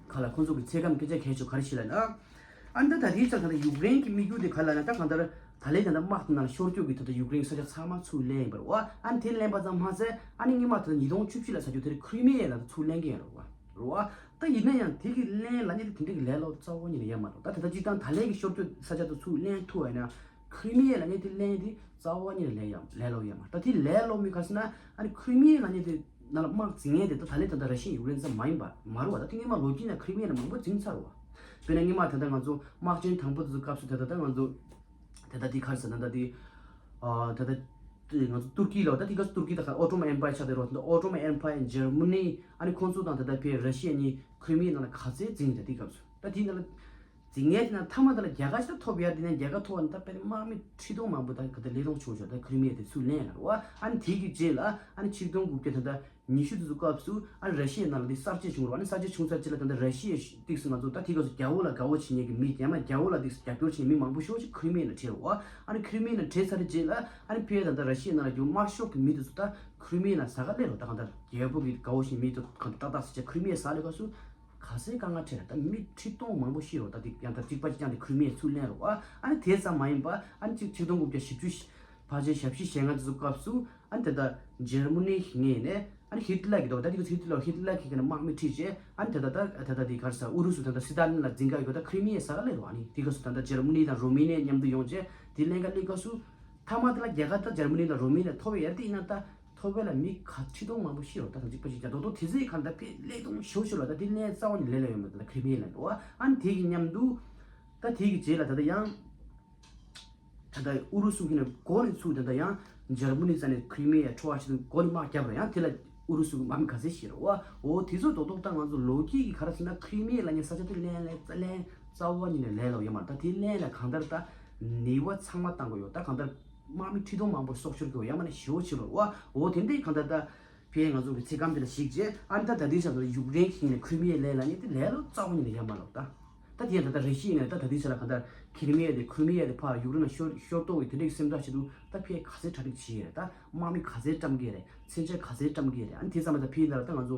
ག་ལ་ཁོང་ཚོ་གི་ཚེ་སྐམ་སྐད་ཆ་གལ་ཆེ་ག་རེ་ཞིག་ལ་ན། ཨ་ནི་ད་ད་དེའི་ཆ་ད་ལྟ་ཡུཀ་རེན་གྱི་དམིགས་ཡུལ་དེ་ག་ལ་ན་ད་གང་ལྟར་ད་ལན་ད་ལྟ་དམག་དེ་ནང་ལ་ཤོར་སྐྱོད་ཀྱི་ད་ལྟ་ཡུཀ་རེན་ས་ཆ་ཚང་མ་ཚུར་ལེན་ཡིན་པ་རེད་བ། ཨ་ནི་དེ་ལེན་པ་ཙམ་མ་ཟད་ཨ་ནི་སྔོན་མ་ད་ལྟ་ཉིས་སྟོང་བཅུ་བཞི་ལ་ས་ཆ་དེར་ཁི་རི་མི་ཡ་ལ་ཚུར་ལེན་གྱི་ཡིན་རེད་བ། རེད་བ། ད་ཡིན་ན་ཡང་དེ་གི་ལེན་ལ་ནི་དེ་འདྲ་གི་ལས་སླ་རྩ་བ་ཉིད་ནས་ཡོད་མ་རེད། ད་ད་ལྟ་སྤྱིར་བཏང་ད་ལན་གྱི་ཤོར་སྐྱོད་ས་ཆ་དེ་ཚུར་ལེན་ཐུབ་པ་ཡིན་ན། ཁི་རི་མི་ཡ་ལ་ནི་དེ་ལེན་དེ་རྩ་བ་ཉིད་ནས་ལས་ཡ་ལས་སླ་ཡོད་མ་རེད། ད་དེ་ལས་སླ་མི་ག་ཟེར་ན་ཨ་ནི་ཁི་རི་མི་ཡ་ལ་ནི་དེ་ནང་ལ་དམག་འཛིང་མཁན་དེ་ད་ད་ལན་ད་ལྟ་ར་ཤི་ཡ་ཡུཀ་རེན་ཙམ་མ་ཡིན་པ་མ་རེད་བ། ད་དེ་སྔོན་མ་ལོ་རྒྱུས་ནང་ཁི་རི་མི་ཡ་ལ་མང་པོ་འཛིང་ཚར་བ། དཔེར་ན་སྔོན་མ་ད་ལྟ་ང་ཚོ་དམག་ཆེན་དང་པོ་དེ་ཚོ་སྐབས་སུ་ད་ལྟ་ད་ང་ཚོ་ད་ལྟ་དེ་ག་རེ་ཟེར་ད་ལྟ་དེ་ཨ་ད་ལྟ་དེ་ང་ཚོ་ཏུར་ཀི་ལ་ད་དེ་ག་ཏུར་ཀི་ད་ག་ཨོ་ཏོ་མན་ཨེམ་པ་ཡར་ཆགས་དེ་རོ། ད་ཨོ་ཏོ་མན་ཨེམ་པ་ཡར་འཇར་མ་ནི་ཨ་ནི་ཁོང་ཚོ་དང་ད་ལྟ་ཕེ་ར་ཤི་ཡ་གཉིས་ཁི་རི་མི་ཡའི་ནང་ལ་ག་ཚད་འཛིང་ད་དེ་སྐབས་སུ་ད་དེ་ནང་ལ། འཛིང་མཁན་དེ་ན་མཐའ་མ་དེ་ལ་རྒྱལ་ཁ་ཞིག་ད་ཐོབ་ཡ་དེ་ནས་རྒྱལ་ཁ་ཐོབ་པ་ནི་ད་དཔེ་དམག་མི་ཁྲི་སྟོང་མང་པོ་ད་ག་ད་ལས་སྟོང་བྱུང་བྱུང་ད་ཁི་རི་མི་ཡ་དེ་ཚུར་ལེན་ཡ་ལ་རེད་བ། ཨ་ནི་དེ་གི་རྗེས་ལ་ཨ་ནི་ཆིག་སྟོང་དགུ་བརྒྱ་ད་ལྟ་ཉི་ཤུ་དེ་ཚོ་སྐབས་སུ་ཨ་ནི་ར་ཤི་ཡའི་ནང་ལ་དེ་གསར་བརྗེ་བྱུང་རེད་བ། ཨ་ནི་གསར་བརྗེ་བྱུང་ཚར་རྗེས་ལ་ད་ལྟ་ར་ཤི་ཡའི་ཏིག་སུ་ང་ཚོ་ད་དེ་སྐབས་སུ་རྒྱ་བོད་ལ་དགའ་བོ་བྱེད་མཁན་གྱི་མི་ཡང་ན་རྒྱ་བོད་ལ་ཏིག་སུ་རྒྱབ་སྐྱོར་བྱེད་མཁན་མི་མང་པོ་ཤོས་ཅིག་ཁི་རི་མི་ཡའི་ནང་ཁྲིད་རེད་བ། ཨ་ནི་ཁི་རི་མི་ཡའི་ནང་ཁྲིད་ཚར་རྗེས་ལ་ཨ་ནི་ཕེ་ད་ལྟ་ར་ཤི་ཡའི་ནང་ལ་རྒྱུ་དམར་ཤོག་གི་མི་དེ་ཚོ་ད་ཁི་རི་མི་ཡའི་ནང་ཟ་ག་སླེབས་རེད་བ། ད་གང་ལྟར་རྒྱ་བོད་ཀྱི་དགའ་བོ་བྱེད་མི་དེ་ཚོ་གང་ལྟར་ཏག་ཏག་ཟེར་བྱས་ཁི་རི་མི་ཡའི་ཟ་སླེབས་སྐབས་སུ། ག་ཚད་དཀའ་ངལ་འཕྲད་ད་མི་ཁྲི་སྟོང་མང་པོ་ཤི་རོ། ད་དེ་ཡང་ད་གཅིག་པ་གཅིག་རྐྱང་དེ་ཁི་རི་མི་ཡ་ཚུར་ལེན་རོ་བ། ཨ་ནི་དེ་ཙམ་མ་ཡིན་པ་ཨ་ནི་གཅིག་ཆིག་སྟོང་དགུ་བརྒྱ་བཞི་བཅུ་ཕལ་ཆེར་ཞེ་བཞི་ཞེ་ལྔ་དེ་ཚོ་སྐབས་སུ་ཨ་ནི་དེ་ད་འཇར་མ་ནི་ཞིག་ངེས་ནས་ཨ་ནི་ཧི་ཏི་ལ་གི་འདུག་ད་དེ་གི་ཧི་ཏི་ལ་ཧི་ཏི་ལ་གི་གི་ནས་དམག་མི་ཁྲིད་རྗེས་ཨ་ནི་དེ་ད་ད་ད་ད་དེ་གར་ས་ཨུ་རུ་སུ་ད་ད་སི་ཏཱ་ལིན་ལ་འཛིང་ག་ཡོད་ད་ཁི་རི་མི་ཡ་ས་ག་ལས་རོ། ཨ་ནི་དེ་ག་སུ་ད་ད་འཇར་མ་ནི་དང་རོ་མི་ནི་མཉམ་དུ་ཡོང་རྗེས་དེ་ལེན་ག་ལེན་ག་སུ་ཐ་མ་དེ་ལ་རྒྱ་གར་ད་འཇར་མ་ནི་དང་རོ་མི་ནི་ཐོབ་ཡ་དེ་ཡིན་ན་ད། ཐོབ་པ་ལ་མི་ག་ཁྲི་སྟོང་མང་པོ་ཤི་རོ། ད་ཐང་གཅིག་པ་ཞིག་ཀྱང་རྡོག་རྡོག་དེ་ཚོའི་ཁར་ད་དཔེ་ཀླད་སྟོང་ཞོ་ཞོ་ལ་ད་དེ་ལན་རྩ་བ་ནས་ལེན་ལ་ཡོད་མ་རེད། ད་ཁི་རི་མི་ཡ་ལ་འགྲོ་བ་ཨ་ནི་དེ་གི་མཉམ་དུ་ད་དེ་གི་རྗེས་ལ་ད་ད་ཡང་ད་ད་ཨུ་རུ་སུ་གི་ནས་འགོ་ནས་ཚུར་ད་ད་ཡང་འཇར་མ་ནི་རྩ་ནས་ཁི་རི་མི་ཡ་ཁྲོ་བ་ཞིག་ཏུ་འགོ་ནས་དམག་བརྒྱབ་ར། ཡང་དེ་ལ་ཨུ་རུ་སུ་གི་དམག་མི་ག་ཚད་ཤི་རོ་བ། འོ་དེ་ཚོ་རྡོག་རྡོག་ད་ང་ཚོ་ལོ་རྒྱུས་ཀྱི་ག་རེ་ཟེར་ན་ཁི་རི་མི་ཡ་ལ་ཉེ་ས་ཆ་དེ་ལན་ལན་རྩ་ལན་རྩ་བ་ཉིད་ནས་ལེན་ལ་ཡོད་མ་རེད། ད་དེ་ལན་ལ་གང་ལྟར་ད་ནུས་པ་ཚང་མ་བཏང་དགོས་ཡོད། ད་གང་ལྟར། དམག་མི་ཁྲི་སྟོང་མང་པོ་སྲོག་ཤོར་གྱི་ཡང་མ་ནས་ཞེ་པོ་ཆེ་བ་རེད་བ། འོ་དེ་འདྲའི་གང་ལྟར་ད་ཕའི་ང་ཚོ་གི་ཚེ་སྐམ་དེ་ལ་གཞིགས་རྗེས་ཨ་ནི་ད་ད་ལྟའི་ཆ་ལ་ཡུཀ་རེན་གྱི་ནས་ཁི་རི་མི་ཡའི་ལས་ལ་ནི་དེ་ལས་ལོ་རྩ་བ་ཉིད་ནས་ཡང་མ་ལོག་ད། ད་དེ་ཡང་ད་ལྟ་རེ་ཤི་ཡིན་ན་ད་ད་ལྟའི་ཆ་ལ་གང་ལྟར་ཁི་རི་མི་ཡ་དེ་ཁི་རི་མི་ཡ་དེ་ཕར་ཡུཀ་རེན་ལ་ཤོར་ཤོར་གཏོང་གི་དེ་འདྲའི་སེམས་ཐག་ཆེད་དུ་ད་ཕའི་ག་ཚད་གྲ་སྒྲིག་བྱེད་ཀྱི་རེད། ད་དམག་མི་ག་ཚད་བཀྲམ་གྱི་རེད། མཚོན་ཆ་ག་ཚད་བཀྲམ་གྱི་རེད། ཨ་ནི་དེ་ཚང་མ་ད་ཕའི་ད་ལ་ད་ང་ཚོ་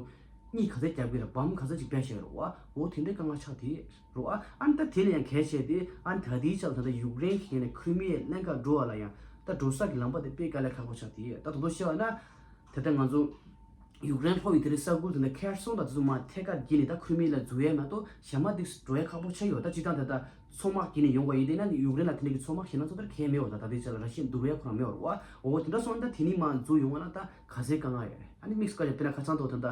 གཉིད་ག་ཚད་རྒྱག་གི་རེད། བམ་ག་ཚད་ཅིག་སྦས་བཞག་རེད་བ། འོ་དེ་འདྲའི་དཀའ་ངལ་ཆགས་དེ། རོ་ཨ། ཨ་ནི་ད་དེ་ལ་ཡང་གལ་ཆེ་སྟེ་ཨ་ནི་ད་ལྟའི་ཆར་ད་ལྟ་ཡུཀ་རེན་གྱི་ནས་ཁི་རི་མི་ཡའི་ལན་ཁ་འགྲོ་བ་ལ་ཡང་ད་འགྲོ་ས་གི་ལམ་པ་དེ་དཔེ་དཀའ་ལས་ཁག་པོ་ཆགས་ཏེ། ད་དོ་དོ་བཤད་པ་ན་ད་ལྟ་ང་ཚོ་ཡུཀ་རེན་ལྷོ་ཡི་དེ་རིང་ས་ཁུལ་དེ་ནས་ཁེར་སོང་དང་དེ་ཚོ་མ་ཐད་ཀར་བརྒྱུད་ནས་ད་ཁི་རི་མི་ཡ་ལ་འཛུལ་ཡས་མ་གཏོགས་ཞྭ་དམར་དེ་འགྲོ་ཡས་ཁག་པོ་ཆགས་ཡོད། ད་སྤྱིར་བཏང་ད་ལྟ་མཚོ་དམག་བརྒྱུད་ནས་ཡོང་བ་ཡིན་དེ་ན་ནི་ཡུཀ་རེན་ལ་དེ་འདྲ་གི་མཚོ་དམག་གཞན་སྣ་ཚོགས་དེར་གས་མེད་པ། ད་ད་ལྟའི་ཆར་ལ་ར་ཤི་ཡ་འདུལ་བའི་ཁོ་རང་མེད་པ་རེད་བ། འོ་དེ་འདྲ་སོང་ན་ད་དེ་ནི་མ་འཛུལ་ཡོང་བ་ན་ད་ག་ཚད་དཀའ་ངལ་ཡོད་རེད། ཨ་ནི་དམིགས་སུ་བཀར་ཡ་དཔེར་ན་ཁ་སང་ཐོག་ད་ལྟ།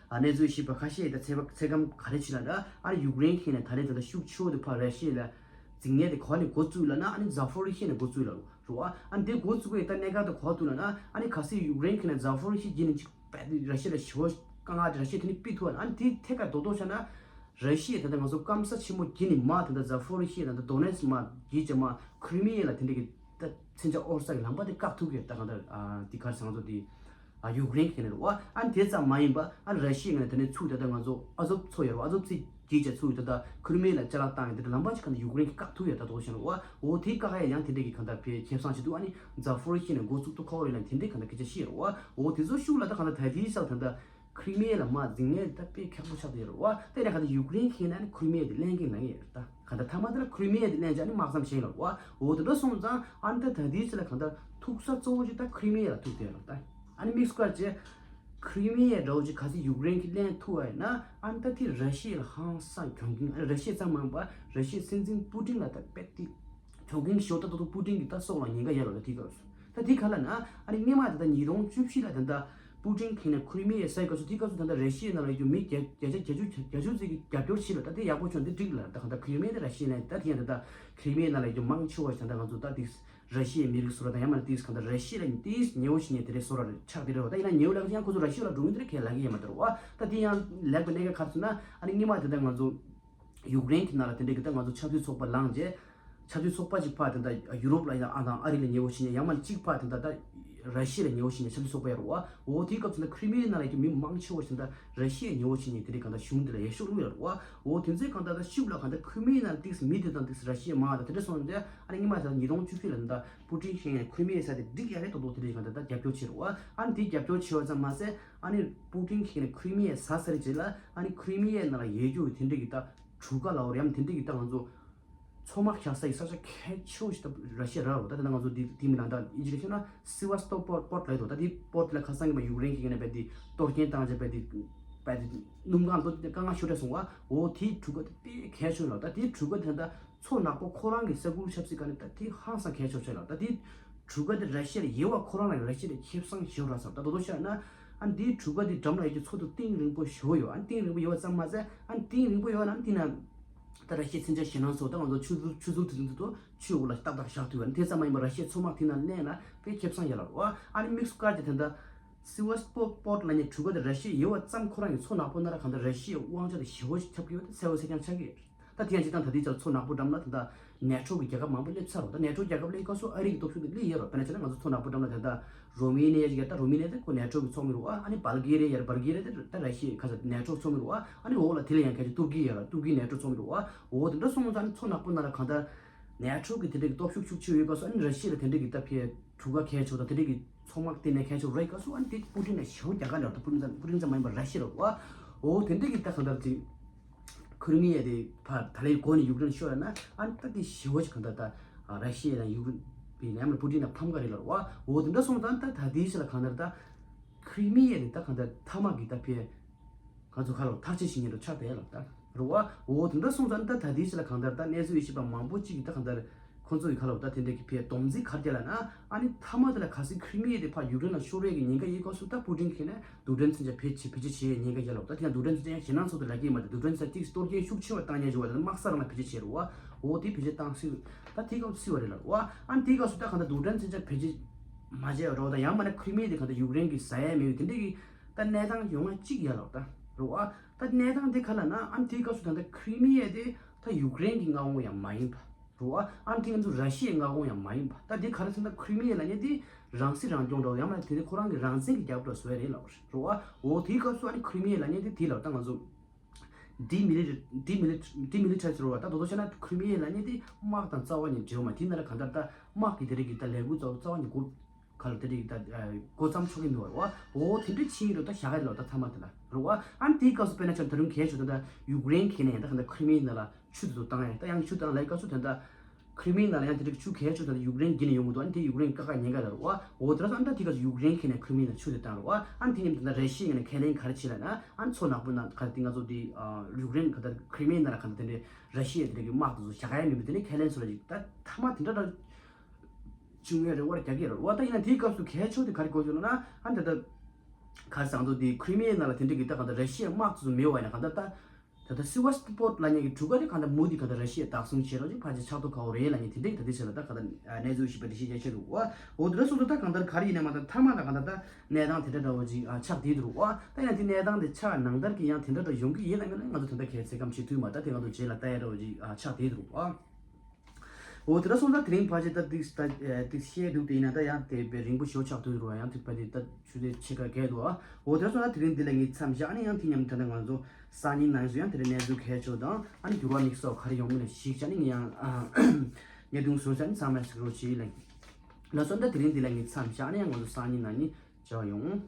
ཨ་གནས་ཚུལ་ཞིག་པ་ཁ་ཤས་ད་ཚེ་བ་ཚེ་སྐམ་ག་རེ་བྱེད་ལ་ད་ཨ་ནི་ཡུཀ་རེན་གྱི་ནས་ད་རེས་ད་ལྟ་ཤུགས་ཆེ་བོ་དེ་ཕར་ར་ཤི་ཡ་ལ་འཛིང་ངན་དེ་ག་ནས་འགོ་བཙུགས་ལ་ན་ཨ་ནི་ཛ་ཕོ་རི་ཤི་ནས་འགོ་བཙུགས་ལ་རུ་བ། ཨ་ནི་དེ་འགོ་བཙུགས་པའི་ད་གནད་འགག་དེ་ག་ཐུག་ལ་ན་ཨ་ནི་གལ་སྲིད་ཡུཀ་རེན་གྱི་ནས་ཛ་ཕོ་རི་ཤི་བརྒྱུད་ནས་ཅིག་པད་དེ་ར་ཤི་ཡ་ལ་ཞི་བ་དཀའ་ངལ་དེ་ར་ཤི་ཡ་དེ་ནི་ཕུད་ཐུབ་ཨ་ནི་དེ་ཐད་ཀར་རྡོག་རྡོག་བྱས་ན་ར་ཤི་ཡ་ད་ལྟ་ང་ཚོ་སྐམ་ས་ཆེན་མོ་བརྒྱུད་ནས་མ་ད་ལྟ་ཛ་ཕོ་རི་ཤི་ད་ལྟ་དོ་ནེ་སི་མ་བརྒྱུད་བྱས་མ་ཁི་རི་མི་ཡ་ལ་དེ་འདྲ་གི་ད་མཚོན་ཆ་དབོར་ས་གི་ལམ་པ་དེ་བཀག་ཐུབ་ཀྱི་ད་གང་ལྟར་ཨ་དེ་གར་ཚང་ཚོ་དེ། ཨ་ཡུཀ་རེན་གྱི་ནས་རེད་བ། ཨ་ནི་དེ་ཙམ་མ་ཡིན་པ་ཨ་ར་ཤི་ཡའི་ངོས་ནས་དེ་ནས་ཚུར་ད་ལྟ་ང་ཚོ་ཨ་ཛོབ་མཚོ་ཡོད་རེད་བ། ཨ་ཛོབ་མཚོ་བརྒྱུད་བྱས་ཚུར་ད་ལྟ་ཁི་རི་མི་ཡ་ལ་ཅ་ལག་བཏང་ཡོད། དེ་འདྲ་ལམ་པ་ཅིག་ག་ནས་ཡུཀ་རེན་གྱིས་བཀག་ཐུབ་ཡོད། ད་དོ་ཤེས་རེད་བ། འོ་དེ་བཀག་ཡ་ཡང་དེ་འདྲ་གི་གང་ལྟར་བའི་ཁེ་བཟང་ཞིག་འདུག་ཨ་ནི་ཛ་ཕོ་རི་ཤི་ནས་འགོ་བཙུགས་ཐུབ་ཁག་རེད་ལ་དེ་འདྲའི་གང་ལྟར་སྐད་ཆ་བཤད་རེད་བ། འོ་དེ་ཚོ་ཤུགས་ལ་ད་གང་ལྟར་ད་ལྟའི་ཆར་ད་ལྟ་ཁི་རི་མི་ཡ་ལ་མ་འཛིང་ངེས་ད་དཔེ་ཁག་པོ་ཆགས་བསྡད་རེད་བ། དེ་ནས་གང་ལྟར་ཡུཀ་རེན་གྱིས་ན་ནི་ཁི་རི་མི་ཡ་དེ་ལེན་གྱི་ན་ངེས་རེད། ད་གང་ལྟར་ཐ་མ་དེ་ལ་ཁི་རི་མི་ཡ་དེ་ལེན་བྱས་ནི་དམག་མཚམས་གཞན་ལ་རེད་བ། འོ་དེ་འདྲ་སོང་ཙང་ཨ་ནི་ད་ད་ལྟའི་ཆར་ལ་གང་ལྟར་ཐུག་ས་གཙོ་བོ་ཅིག་ད་ཁི་རི་མི་ཡ་ལ་ཐུག་བསྡད་རེད་ད། ཨ་ནི་དམིགས་སུ་བཀར་བྱས། ཁི་རི་མི་ཡ་འདྲ་བོ་ཅིག་གལ་སྲིད་ཡུཀ་རེན་གྱིས་ལེན་ཐུབ་པ་ཡིན་ན་ཨ་ནི་ད་དེ་ར་ཤི་ཡ་ལ་ཧང་སང་གྱོང་གུན། ཨ་ནི་ར་ཤི་ཡ་ཙམ་མ་ཡིན་པར་ར་ཤི་ཡའི་སྲིད་འཛིན་པུ་ཏིན་ལ་ད་དཔེ་དེ་གྱོང་གུན་ཤོར། ད་ད་དུང་པུ་ཏིན་གྱི་ད་སྲོག་ལ་ཉེན་ཁ་ཡོད་རེད་ད་དེའི་སྐབས་སུ། ད་དེ་ག་ལ་ན་ཨ་ནི་སྔོན་མ་ད་ད་ཉིས་སྟོང་བཅུ་བཞི་ལ་ད་ད་ པུ་ཊིན་ཁེངས་ནས་ཁི་རི་མི་ཡ་ཟེར་སྐབས་སུ་དེའི་སྐབས་སུ་ད་ལྟ་ར་ཤི་ཡའི་ནང་ལ་ཡོད་རྒྱུ་མི་བརྒྱ་བརྒྱ་ཆ་བརྒྱད་ཅུ་བརྒྱད་ཅུ་ཙམ་གྱིས་རྒྱབ་སྐྱོར་བྱེད་ལ། ད་དེ་ཡག་པོ་བྱུང་། དེ་འགྲིག་ལ། ད་གང་ལྟར་ཁི་རི་མི་ཡ་དེ་ར་ཤི་ཡའི་ནང་ད་དེ་ཡང་ད་ལྟ་ཁི་རི་མི་ཡ་ནང་ལ་ཡོད་རྒྱུ་མང་ཆེ་བ་ཞིག་ད་ལྟ་ང་ཚོ་ད་དེ་ར་ཤི་ཡའི་མི་རིགས་བཟོ་གྲྭ་དང་ཡང་མིན་ན་དེ་གང་ལྟར་ར་ཤི་ཡ་ལ་དེ་ཉེ་བོ་ཞིག་ནས་དེ་འདྲའི་བཟོ་གྲྭ་ཆགས་དེ་རེད་བ། ད་ཡིན་ན་ཉེ་བོ་ལབ་ཀྱི་ཡང་ཁོ་ཚོ་ར་ཤི་ཡ་ལ་འགྲོ་གི་འདི་རེད། ཁས་ལབ་ཀྱི་ཡོད་མ་རེད་བ། ད་དེ་ཡང་ལེགས་པའི་གནད་འགག་ག་རེ་ཟེར་ན། ཨ་ནི་སྔོན་མ་དེ་ད་ང་ཚོ་ཡུཀ་རེན་གྱི་ནང་ལ་དེ་འདྲའི་གི་ད་ང་ཚོ་ཆབ་སྲིད་ཚོགས་པ་ལངས་རྗེས། ཆབ་སྲིད་ཚོགས་པ་གཅིག་ཕར་དེ་འདྲ་ཡུ་རོབ་ལ་ཡང་ཨ་དང་ཨ་རི་ལ་ཉེ་བོ་བྱེད་མཁན། ཡང་མིན་ན་གཅིག་ཕར་དེ་འདྲ་ད་ར་ཤི་ཡ་ལ་ཉེ་བོ་བྱེད་མཁན་ཆབ་སྲིད་ཚོགས་པ་ཡོད་རེད་བ། འོ་དེའི་སྐབས་སུ་ད་ཁི་རི་མི་ཡའི་ནང་ལ་ཡོད་རྒྱུ་མི་མང་ཆེ་བ་ཞིག་ད་ར་ཤི་ཡ་ལ་ཉེ་བོ་བྱེད་མཁན་དེ་འདྲའི་གང་ལྟར་གཞུང་དེ་ལ་འོས་ཤོག་བླུགས་ཡོད་རེད་བ། འོ་དེ་ཚོའི་གང་ལྟར་ད་ཤུགས་ལ་གང་ལྟར་ཁི་རི་མི་ཡའི་ནང་ཏིག་མི་དེ་དང་ཏིག་ར་ཤི་ཡ་མང་བ་དང་དེ་འདྲ་སོང་རྗེས། ཨ་ནི་སྔོན་མ་ད་ཉིས་སྟོང་བཅུ་བཞི་ལ་ད་པུ་ཊིན་ཁེངས་ནས་ཁི་རི་མི་ཡ་ཟེར་དེ་འགྲིག་ཡ་རེད་མདོག་མདོག་དེ་འདྲའི་གང་ལྟར་ད་རྒྱབ་སྐྱོར་བྱེད་རེད་བ། ཨ་ནི་དེ་རྒྱབ་སྐྱོར་བྱེད་པ་ཙམ་མ་ཟད། ཨ་ནི་པུ་ཊིན་ཁེངས་ནས་ཁི་རི་མི་ཡ་ཟ་ཚར་རྗེས་ལ། ཨ་ནི་ཁི་རི་མི་ཡའི་ནང་ལ་ཡོད་རྒྱུ་དེ་འདྲའི་གི་ད་གྲུ་ཁ་ལ་འོར་ཡམ་དེ་འདྲའི་གི་ད་ང་ཚོ་མཚོ་དམག་བཞག་ས་ཡི་ས་ཆ་གལ་ཆེ་བོ་ཞིག་ད་ར་ཤི་ཡ་ར་རོ། ད་དེ་ན་ང་ཚོ་དེ་དེ་མི་ནང་ད་ཨིན་ཇི་ལ་ཤོད་ན་སི་ཝ་སི་ཏོ་པོར་པོར་ལ་ཡོད་དོ། ད་དེ་པོར་ལ་ཁ་སང་གི་མ་ཡུཀ་རེན་གི་ཡིན་ན་བས་དེ་གཏོར་སྐྱོན་བཏང་རྗེས་བས་དེ་བས་དེ་སྣུམ་གང་ཏོ་དེ་དཀའ་ངལ་ཤོར་འདྲ་སོང་བ། འོ་དེའི་གྲུ་ཁ་དེ་དཔེ་གལ་ཆེ་ལ། ད་དེའི་གྲུ་ཁ་དེ་ད་མཚོ་ནག་པོ་ཁོ་རང་གི་ས་ཁུལ་ཆབ་སྲིད་ཀ་ནས་ད་དེ་ཧང་སང་གལ་ཆེ་ཆེ་ལ། ད་དེའི་གྲུ་ཁ་དེ་ར་ཤི་ཡ་ལ་ཡོད་བ་ཁོ་རང་ལ་ར་ཤི་ཡ་ལ་ཁེ་བཟང་ཞེ་པོ་རག་ས། ད་དོ་དོ་ཤར་ན་ཨ་ནི་དེའི་གྲུ་ཁ་དེ་འགྲམ་ལ་ཡོད་ཀྱི་མཚོ་དེ་གཏིང་རིང་པོ་ཞེ་པོ་ཡོད། ཨ་ནི་གཏིང་རིང་པོ་ཡོད་བ་ཙམ་མ་ཟད། ཨ་ནི་གཏིང་རིང་པོ་ཡོད་ན་ཨ་ནི་དེ་ན་ད་ར་ཤི་ཡའི་མཚོན་ཆ་ཞེད་སྣང་ཚོ་ད་ང་ཚོ་ཆུ་ཚུར་ཆུ་ཚུར་དེ་ཚོ་དེ་ཚོ་ཆུའི་འོག་ལ་ཏག་ཏག་བཞག་ཐུབ་པ། ཨ་ནི་དེ་ཙམ་མ་ཡིན་པར་ར་ཤི་ཡའི་མཚོ་དམག་དེ་ན་གླེང་ན་དཔེ་ཁེ་བཟང་ཡོད་ལ་རོ། ཨ་ནི་དམིགས་སུ་བཀར་ཏེ་དེ་འདྲ་སི་ཝ་སི་པོ་པོར་ལ་ནི་གྲུ་ཁ་དེ་ར་ཤི་ཡའི་ཡོད་བ་ཙམ་ཁོ་རང་གི་མཚོ་ནག་པོ་ན་ར་གང་ལྟར་ར་ཤི་ཡའི་དབང་ཆ་དེ་ཞེ་པོ་ཞིག་ཁྱབ་ཀྱི་ཡོད་དེ་གསལ་པོ་གསལ་རྐྱང་ཆགས་ཀྱི་ཡོད། ད་དེ་ཡང་སྤྱིར་བཏང་ད་ལྟའི་ཆར་མཚོ་ནག་པོ་འགྲམ་ལ་ད་ལྟ་ནེ་ཊོ་གི་རྒྱལ་ཁབ་མང་པོ་སླེབས་ཚར་རོ། ད་ནེ་ཊོ་རྒྱལ་ཁབ་སླེབས་སྐབས་སུ་ཨ་རི་གི་སྟོབས་ཤུགས་དེ་སླེབས་ཡོད་རོ། དཔེར་ན་བྱས་ན་ང་ཚོ་མཚོ་ནག་པོ་འགྲམ་ལ་ད་ལྟ་རོ་མེ་ནི་ཡ་ཞིག་ཡོད། ད་རོ་མེ་ནི་ཡ་དེ་ཁོ་ནེ་ཊོ་གི་ཚོགས་མི་རེད་བ། ཨ་ནི་བལ་གེ་རི་ཡ་རེད། བལ་གེ་རི་ཡ་དེ་ད་ར་ཤི་ཡའི་ཁ་ས་ནེ་ཊོ་ཚོགས་མི་རེད་བ། ཨ་ནི་འོག་ལ་དེ་ལ་ཡང་ཁ་ཆེ་ཏུར་ཀི་ཡ་ར་ཏུར་ཀི་ནེ་ཊོ་ཚོགས་མི་རེད་བ། འོ་དེ་འདྲ་སོང་ཙང་ཨ་ནི་མཚོ་ནག་པོ་ན་ར་གང་ལྟར་ནེ་ཊོ་གི་དེ་འདྲ་གི་སྟོབས་ཤུགས་ཤུགས་ཆེ་ཡོད་སྐབས་སུ། ཨ་ནི་ར་ཤི་ཡ་ལ་དེ་འདྲ་གི་ད་ཕི་གྲུ་ཁ་གལ་ཆེ་བ་དང་དེ་འདྲ་གི་མཚོ་དམག་དེ་ནས་གལ་ཆེ་བ་རེད་སྐབས་སུ། ཨ་ནི་དེ་པུ་ཊིན་ལ་ཞེ་པོ་རྒྱག་ག་ལ་ད་པུ་ཊིན་ཙམ་པུ་ཊིན་ཙམ་མ་ཡིན་པར་ར་ཤི་ཡ་རེད་བ། འོ་དེ་འདྲ་གི་ད་གང་ལྟར་དེ་ཁི་རི་མི་ཡ་དེ་ཕར་ད་ལའི་མགོ་ནས་ཡུཀ་རེན་ཤོར་ཡ་ན། ཨ་ནི་ད་དེ་ཞེ་པོ་ཅིག་གང་ལྟར་ད་ར་ཤི་ཡ་དང་ཡུཀ་རེན་པའི་ནས་ཨ་ནི་པུ་ཊིན་ལ་ཕམ་ག་རེད་ལ་རེད་བ། འོ་དེ་འདྲ་སོང་ཙང་ད་ད་དེའི་ཆ་ལ་གང་ལྟར་ད་ཁི་རི་མི་ཡ་དེ་ད་གང་ལྟར་མཐའ་མ་གི་ད་ཕི་ང་ཚོ་ཁ་ལོ་ཐག་གཅོད་བྱེད་མཁན་རུ་ཆགས་བསྡད་ལབ་ད་རུ་བ། འོ་དེ་འདྲ་སོང་ཙང་ད་ད་ལྟའི་ཆ་ལ་གང་ལྟར་ད་གནས་ཚུལ་ཡོད་ཤེས་པ་མང་པོ་ཅིག་གིས་ད་གང་ལྟར་ཁོང་ཚོ་ཡི་ཁ་ལོ་ད་དེ་འདྲ་གི་ཕའི་སྡོམ་རྩིས་ག་རེ་རྒྱག་ལབ་ན། ཨ་ནི་མཐའ་མ་དེ་ལ་གལ་སྲིད་ཁི་རི་མི་ཡ་དེ་ཕར་ཡུཀ་རེན་ལ་ཤོར་བའི་གི་ཉེན་ཁ་ཡོད་སྐབས་སུ་ད་པུ་ཊིན་གིས་ནས་རྡུལ་ཕྲན་མཚོན་ཆ་བེད་སྤྱད་བེད་སྤྱོད་བྱེད་ཉེན་ཁ་ཡོད་ལབ། ད་དེ་ཡང་རྡུལ་ཕྲན་མཚོན་ཆ་ཡང་ཞེད་སྣང་ཚོགས་དུ་ལབ་ཀྱི་མ་རེད། རྡུལ་ཕྲན་མཚོན་ཆ་གཅིག་གཏོར་སྐྱོན་ཤུགས་ཆེ་བ་བཏང་ཉེན་ཡོད་བ། ད་དམག་ས་རང་ལ་བེད་སྤྱོད་བྱེད་རུ་བ། འོ་དེ་བེད་སྤྱོད་བཏང་སྲིད། ད་དེ་སྐབས་སྲིད་བ་རེད་ལབ་བ། ཨ་ནི་དེའི་སྐབས་སུ་ད་གང་ལྟར་རྡུལ་ཕྲན་མཚོན་ཆ་བེད་སྤྱོད་མ་བྱས་པ་རེད་བ། ད་ཡང་མིན་ན་ཁི་རི་མི་ཡ་དེ་གང་ལྟར་ཡུཀ་རེན་གྱིས་ཟ་ཡ་མེད་པའི་དེ་འདྲ་གི་ད་གནས་སྟངས་ཡོང་ང་གཅིག་ཡོད་ལབ་ད་རུ་བ། ད་གནས་སྟངས་དེ་ག་ལབ་ན། ཨ་ནི་དེའི་སྐབས་སུ་ད་ལྟ་ཁི་རི་མི་ཡ་དེ་ད་ཡུཀ་རེན་གྱི་མངའ་དབང་ཡང་མ་ཡིན་པ་རུ་བ། ཨ་ནི་དེ་ང་ཚོ་ར་ཤི་ཡའི་མངའ་དབང་ཡང་མ་ཡིན་པ། ད་དེ་ག་རེ་ཟེར་ན་ཁི་རི་མི་ཡ་ལབ་མཁན་དེ་རང་སྲིད་རང་སྐྱོང་འདྲ་བོ་ཡང་མིན་ན་དེ་ནི་ཁོ་རང་གི་རང་བཙན་གྱི་རྒྱལ་ཁབ་འདྲ་བཟོ་ཡ་རེད་ལབ་རུ་བ། འོ་དེའི་སྐབས་སུ་ཨ་ནི་ཁི་རི་མི་ཡ་ལབ་མཁན་དེ་དེ་ལབ་ད་ང་ཚོ་ཌི་མི་ལི་ཌི་མི་ལི་ཌི་མི་ལི་ཊ་རའི་ཛི་རུ་བ། ད་དོ་དོ་བྱས་ན་ཁི་རི་མི་ཡ་ལབ་མཁན་དེ་དམག་དང་རྩ་བ་ནས་འབྲེལ་བ་མ། དེ་ན་ར་གང་ལྟར་ད་དམག་གི་དེ་རིགས་ཀྱི་ད་ལས་འགུལ་རྩ་རྩ་བ་ནས་འགོ་ག་ལ་དེ་རིགས་ད་འགོ་བརྩམས་ཆོག་གི་མི་འདུག་བ། འོ་དེ་འདྲ་ཕྱིན་རུ་ད་བཞག་ག་རེད་ལབ་ད་མཐའ་མ་དེ་ལ་རུ་བ། ཨ་ནི་དེའི་སྐབས་སུ་དཔེར་ན་ཆ་ད་རུང་གལ་ཆེ་ད་ད་ཡུཀ་རེན་གྱིས་ནས་ད་གང་ལྟར་ཁི་རི་མི་ཡའི་ནང་ལ་ཆུ་དེ་ཚོ་བཏང་ཡ། ད་ཡང་ཆུ་བཏང་ལབ་སྐབས་སུ་ད་ད་ཁི་རི་མི་ཡའི་ནང་ལ་ཡང་དེ་རིགས་ཆུ་གལ་ཆེ་ད་ད་ཡུཀ་རེན་གྱིས་ནས་ཡོང་གི་འདུག་ཨ་ནི་དེ་ཡུཀ་རེན་བཀག་ཉེན་ཁ་ལ་རུ་བ། འོ་དེ་ར་ཨ་ནི་ད་དེའི་སྐབས་སུ་ཡུཀ་རེན་གྱིས་ནས་ཁི་རི་མི་ཡའི་ནང་ཆུ་དེ་བཏང་རུ་བ། ཨ་ནི་དེ་མཉམ་དུ་ད་ར་ཤི་ཡའི་ནས་ཁས་ལེན་ག་རེ་བྱེད་ལབ་ན། ཨ་ནི་མཚོ་ནག་པོ་ནང་ག་དེ་ང་ཚོ་དེ་ཡུཀ་རེན་ག་ད་ཁི་རི་མི་ཡའི་ནང་ལ་ག་ད་དེ་འདྲའི་ར་ཤི་ཡའི་དེ་རིགས་ཀྱི་དམག་དེ་ཚོ་བཞག་ཡ་མེད་པའི་དེ་ནས་ཁས་ལེན་བཟོ་ར་ཅིག་ད་མཐའ་མ་དེ་འདྲ་འདྲ་བྱུང་ཡོད་རེད་བ། རྒྱག་གི་རེད་བ། ད་ཡིན་ན་དེའི་སྐབས་སུ་གལ་ཆེ་བ་དེ་ག་རེ་གོ་བྱུང་ན། ཨ་ནི་ད་ལྟ་ག་རེ་ཟེར་འདུག་དེ་ཁི་རི་མི་ཡའི་ནང་ལ་དེ་འདྲ་གི་ད་གང་ལྟར་ར་ཤི་ཡའི་དམག་དེ་ཚོ་མེད་པ་ཡིན་ན། གང་ལྟར་ད་ད་ལྟ་སི་ཝ་སི་པོར་ལབ་མཁན་གྱི་གྲུ་ཁ་དེ་གང་ལྟར་མུ་མཐུད་གང་ལྟར་ར་ཤི་ཡས་བདག་བཟུང་བྱེད་རོགས་ཅིག་ཕལ་ཆེར་ཆགས་ཐུབ་ཀྱི་རེད་ལབ་མཁན་དེ་འདྲ་གི་ད་ལྟའི་ཆ་ལ་ད་གང་ལྟར་གནས་ཚུལ་ཞིག་པ་འགྲེལ་བཤད་བྱས་འདུག་བ། འོ་དེ་འདྲ་སོང་ཙང་ད་གང་ལྟར་ག་རེ་ཡིན་ན་མ་ད་མཐའ་མ་ད་གང་ལྟར་ད་གནས་སྟངས་དེ་འདྲ་འདྲ་བོ་ཅིག་ཆགས་བསྡད་འདུག་བ། ད་ཡང་དེ་གནས་སྟངས་དེ་ཆགས་ནང་ལྟར་གྱི་ཡང་དེ་འདྲ་འདྲ་ཡོང་གི་ཡིན་ལབ་མཁན་ལ་ང་ཚོ་དེ་འདྲ་གལ་ཚད་གམ་བྱེད་ཐུབ་མ། ད་དེ་ང་ཚོ་རྗེས་ལ་ལྟ་ཡ་འདྲ་བོ་ཅིག་ཆགས་བསྡད་འདུག་བ། འོ་དེ་འདྲ་སོང་ཙང་དེ་རིང་ཕལ་ཆེར་ད་ཏིག་ཏིག་བཤད་འདུག་དེ་ཡིན་ན་ད་ཡང་དེ་བས་རིང་པོ་ཞེ་པོ་ཆགས་ཐུབ་འགྲོ་བ། ཡང་དེ་བས་དེ་ད་ཆུ་ཚོད་ཕྱེད་ཀ་བརྒལ་འདུག་ཨ། འོ་དེ་འདྲ་སོང་ཙང་དེ་རིང་འདི་ལ་ངས་མཚམས་བཞག་ནས། ཡང་དེ་མཉམ་དུ་ད་ལྟ་ང་ཚོ་སང་ཉིན་ནང་ཚུན་ཡང་དེ་རིང་གནས་ཚུལ་གལ་ཆེ་བ་དང་། ཨ་ནི་འགྱུར་བ་དམིགས་བསལ་ག་རེ་ཡོང་མིན་ལ་གཞིགས་བྱས་ནས་ངས་ཡང་ཨ་བརྙན་ཐུང་བཟོས་བྱས་ནས་ཚང་མས་གཟིགས་རོགས་བྱེད་ལ། ལགས་སོ། ད་དེ་རིང་འདི་ལ་ངས་མཚམས་བཞག་ནས། ཡང་ང་ཚོ་སང་ཉིན་ནང་ནས་མཇལ་ཡོང་།